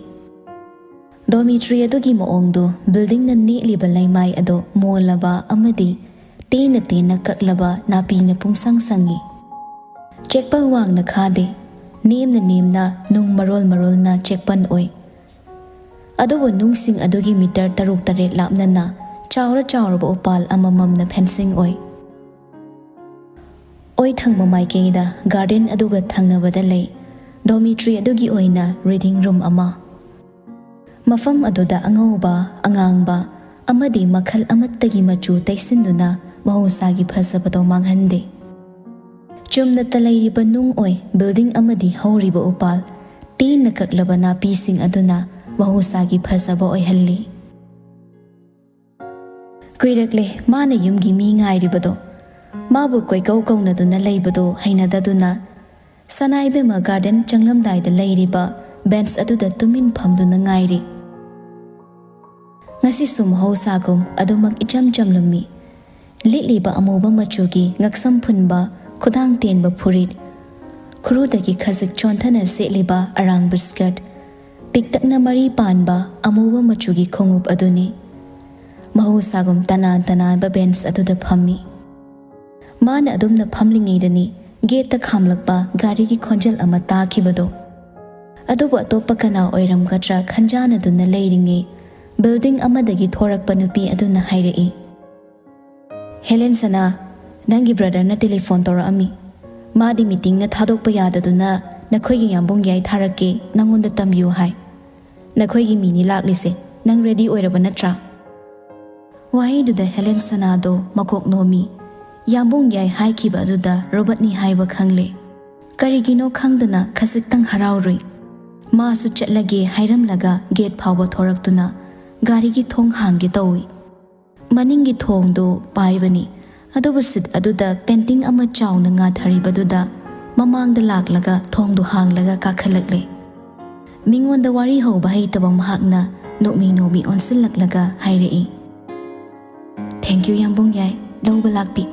ꯗꯣꯔꯃꯤꯇ꯭ꯔꯤ ꯑꯗꯨꯒꯤ ꯃꯑꯣꯡꯗꯨ, ꯕꯤꯜꯗꯤꯡꯅ ꯅꯦꯛꯂꯤꯕ ꯂꯩꯃꯥꯏ ꯑꯗꯨ ꯃꯣꯜꯂꯕ ꯑꯃꯗꯤ ꯇꯦꯟꯅ ꯇꯦꯟꯅ ꯀꯛꯂꯕ ꯅꯥꯄꯤꯅ ꯄꯨꯝꯁꯪ ꯁꯪꯉꯤ꯫ ꯆꯦꯛꯄꯜ ꯋꯥꯡꯅ ꯈꯥꯗꯦ, ꯅꯦꯝꯅ ꯅꯦꯝꯅ ꯅꯨꯡ ꯃꯔꯣꯜ ꯃꯔꯣꯜꯅ ꯆꯦꯛꯄꯟ ꯑꯣꯏ꯫ ꯑꯗꯨꯕꯨ ꯅꯨꯡꯁꯤꯡ ꯑꯗꯨꯒꯤ ꯃꯤꯇꯔ ꯇꯔꯨꯛ ꯇꯔꯦꯠ ꯂꯥꯞꯅꯅ ꯆꯥꯎꯔ ꯆꯥꯎꯔꯕ ꯎꯄꯥꯜ ꯑꯃꯃꯝꯅ ꯐꯦꯟꯁꯤꯡ ꯑꯣꯏ꯫ ꯑꯣꯏ ꯊꯪꯕ ꯃꯥꯏꯀꯩꯗ ꯒꯥꯔꯗꯦꯟ ꯑꯗꯨꯒ ꯊꯪꯅꯕꯗ ꯂꯩ ꯗꯣꯔꯃꯤꯇ꯭ꯔꯤ ꯑꯗꯨꯒꯤ ꯑꯣꯏꯅ ꯔꯤꯗꯤꯡ ꯔꯨꯝ ꯑꯃ꯫ ꯃꯐꯝ ꯑꯗꯨꯗ ꯑꯉꯧꯕ, ꯑꯉꯥꯡꯕ ꯑꯃꯗꯤ ꯃꯈꯜ ꯑꯃꯠꯇꯒꯤ ꯃꯆꯨ ꯇꯩꯁꯤꯟꯗꯨꯅ ꯃꯍꯧꯁꯥꯒꯤ ꯐꯖꯕꯗꯣ ꯃꯥꯡꯍꯟꯗꯦ꯫ ꯆꯨꯝꯅꯇ ꯂꯩꯔꯤꯕ ꯅꯨꯡ ꯑꯣꯏ ꯕꯤꯜꯗꯤꯡ ꯑꯃꯗꯤ ꯍꯧꯔꯤꯕ ꯎꯄꯥꯜ, ꯇꯦꯟꯅ ꯀꯛꯂꯕ ꯅꯥꯄꯤꯁꯤꯡ ꯑꯗꯨꯅ ꯃꯍꯧꯁꯥꯒꯤ ꯐꯖꯕ ꯑꯣꯏꯍꯜꯂꯤ꯫ ꯀꯨꯏꯔꯛꯂꯦ ꯃꯥꯅ ꯌꯨꯝꯒꯤ ꯃꯤ ꯉꯥꯏꯔꯤꯕꯗꯣ꯫ ꯃꯥꯕꯨ ꯀꯣꯏꯀꯧ ꯀꯧꯅꯗꯨꯅ ꯂꯩꯕꯗꯨ ꯍꯩꯅꯗꯗꯨꯅ ꯁꯅꯥ ꯏꯕꯦꯝꯃ ꯒꯥꯔꯗꯦꯟ ꯆꯪꯂꯝꯗꯥꯏꯗ ꯂꯩꯔꯤꯕ ꯕꯦꯟꯆ ꯑꯗꯨꯗ ꯇꯨꯃꯤꯟ ꯐꯝꯗꯨꯅ ꯉꯥꯏꯔꯤ꯫ ꯉꯁꯤꯁꯨ ꯃꯍꯧꯁꯥꯒꯨꯝ ꯑꯗꯨꯃꯛ ꯏꯆꯝ ꯆꯝꯂꯝꯃꯤ꯫ ꯂꯤꯠꯂꯤꯕ ꯑꯃꯨꯕ ꯃꯆꯨꯒꯤ ꯉꯛꯁꯝ ꯐꯨꯟꯕ, ꯈꯨꯗꯥꯡ ꯇꯦꯟꯕ ꯐꯨꯔꯤꯠ, ꯈꯨꯔꯨꯗꯒꯤ ꯈꯖꯤꯛ ꯆꯣꯟꯊꯅ ꯁꯦꯠꯂꯤꯕ ꯑꯔꯥꯡꯕ ꯁ꯭ꯀꯔꯠ, ꯄꯤꯛꯇꯛꯅ ꯃꯔꯤ ꯄꯥꯟꯕ ꯑꯃꯨꯕ ꯃꯆꯨꯒꯤ ꯈꯣꯡꯎꯞ ꯑꯗꯨꯅꯤ꯫ ꯃꯍꯧꯁꯥꯒꯨꯝ ꯇꯅꯥꯟ ꯇꯅꯥꯟꯕ ꯕꯦꯟꯆ ꯑꯗꯨꯗ ꯐꯝꯃꯤ꯫ ꯃꯥꯅ ꯑꯗꯨꯝꯅ ꯐꯝꯂꯤꯉꯩꯗꯅꯤ ꯒꯦꯠꯇ ꯈꯥꯝꯂꯛꯄ ꯒꯥꯔꯤꯒꯤ ꯈꯣꯟꯖꯦꯜ ꯑꯃ ꯇꯥꯈꯤꯕꯗꯣ꯫ ꯑꯗꯨꯕꯨ ꯑꯇꯣꯞꯄ ꯀꯅꯥ ꯑꯣꯏꯔꯝꯒꯗ꯭ꯔꯥ ꯈꯟꯖꯥꯟꯅꯗꯨꯅ ꯂꯩꯔꯤꯉꯩ, ꯕꯤꯜꯗꯤꯡ ꯑꯃꯗꯒꯤ ꯊꯣꯔꯛꯄ ꯅꯨꯄꯤ ꯑꯗꯨꯅ ꯍꯥꯏꯔꯛꯏ, "ꯍꯦꯂꯦꯟ ꯁꯅꯥ, ꯅꯪꯒꯤ ꯕ꯭ꯔꯗꯔꯅ ꯇꯦꯂꯤꯐꯣꯟ ꯇꯧꯔꯛꯑꯝꯃꯤ꯫ ꯃꯥꯗꯤ ꯃꯤꯇꯤꯡꯅ ꯊꯥꯗꯣꯛꯄ ꯌꯥꯗꯗꯨꯅ ꯅꯈꯣꯏꯒꯤ ꯌꯥꯝꯕꯨꯡ ꯌꯥꯏ ꯊꯥꯔꯛꯀꯦ, ꯅꯪꯉꯣꯟꯗ ꯇꯝꯕꯤꯌꯨ ꯍꯥꯏ꯫ ꯅꯈꯣꯏꯒꯤ ꯃꯤꯅꯤ ꯂꯥꯛꯂꯤꯁꯦ, ꯅꯪ ꯔꯦꯗꯤ ꯑꯣꯏꯔꯕ ꯅꯠꯇ꯭ꯔꯥ?" ꯋꯥꯍꯩꯗꯨꯗ ꯍꯦꯂꯦꯟ ꯁꯅꯥꯗꯣ ꯃꯀꯣꯛ ꯅꯣꯝꯃꯤ꯫ ꯌꯥꯝꯕꯨꯡ ꯌꯥꯏ ꯍꯥꯏꯈꯤꯕ ꯑꯗꯨꯗ ꯔꯣꯕꯔꯠꯅꯤ ꯍꯥꯏꯕ ꯈꯪꯂꯦ꯫ ꯀꯔꯤꯒꯤꯅꯣ ꯈꯪꯗꯅ ꯈꯖꯤꯛꯇꯪ ꯍꯔꯥꯎꯔꯨꯏ꯫ ꯃꯥꯁꯨ ꯆꯠꯂꯒꯦ ꯍꯥꯏꯔꯝꯂꯒ ꯒꯦꯠ ꯐꯥꯎꯕ ꯊꯣꯔꯛꯇꯨꯅ ꯒꯥꯔꯤꯒꯤ ꯊꯣꯡ ꯍꯥꯡꯒꯦ ꯇꯧꯏ꯫ ꯃꯅꯤꯡꯒꯤ ꯊꯣꯡꯗꯨ ꯄꯥꯏꯕꯅꯤ, ꯑꯗꯨꯕꯨ ꯁꯤꯠ ꯑꯗꯨꯗ ꯄꯦꯟꯇꯤꯡ ꯑꯃ ꯆꯥꯎꯅ ꯉꯥꯊꯔꯤꯕꯗꯨꯗ ꯃꯃꯥꯡꯗ ꯂꯥꯛꯂꯒ ꯊꯣꯡꯗꯨ ꯍꯥꯡꯂꯒ ꯀꯥꯈꯠꯂꯛꯂꯦ꯫ ꯃꯤꯉꯣꯟꯗ ꯋꯥꯔꯤ ꯍꯧꯕ ꯍꯩꯇꯕ ꯃꯍꯥꯛꯅ ꯅꯣꯛꯃꯤ ꯅꯣꯛꯃꯤ ꯑꯣꯟꯁꯤꯜꯂꯛꯂꯒ ꯍꯥꯏꯔꯛꯏ, "Thank you, ꯌꯥꯝꯕꯨꯡ ꯌꯥꯏ, ꯂꯧꯕ ꯂꯥꯛꯄꯤ꯫"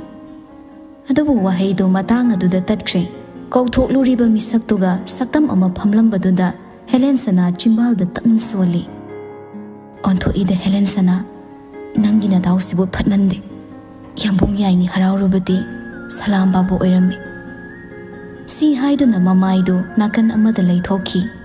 ꯑꯗꯨꯕꯨ ꯋꯥꯍꯩꯗꯨ ꯃꯇꯥꯡ ꯑꯗꯨꯗ ꯇꯠꯈ꯭ꯔꯦ꯫ ꯀꯧꯊꯣꯛꯂꯨꯔꯤꯕ ꯃꯤꯁꯛꯇꯨꯒ ꯁꯛꯇꯝ ꯑꯃ ꯐꯝꯂꯝꯕꯗꯨꯗ ꯍꯦꯂꯦꯟ ꯁꯅꯥ ꯆꯤꯝꯕꯥꯜꯗ ꯇꯞꯅ ꯁꯣꯜꯂꯤ꯫ ꯑꯣꯟꯊꯣꯛꯏꯗ ꯍꯦꯂꯦꯟ ꯁꯅꯥ, ꯅꯪꯒꯤ ꯅꯗꯥꯎꯁꯤꯕꯨ ꯐꯠꯃꯟꯗꯦ꯫ ꯌꯥꯝꯕꯨꯡ ꯌꯥꯏꯅꯤ ꯍꯔꯥꯎꯔꯨꯕꯗꯤ ꯁꯂꯥꯝ ꯕꯥꯕꯨ ꯑꯣꯏꯔꯝꯃꯤ꯫ ꯁꯤ ꯍꯥꯏꯗꯨꯅ ꯃꯃꯥꯏꯗꯨ ꯅꯥꯀꯟ ꯑꯃꯗ ꯂꯩꯊꯣꯛꯈꯤ꯫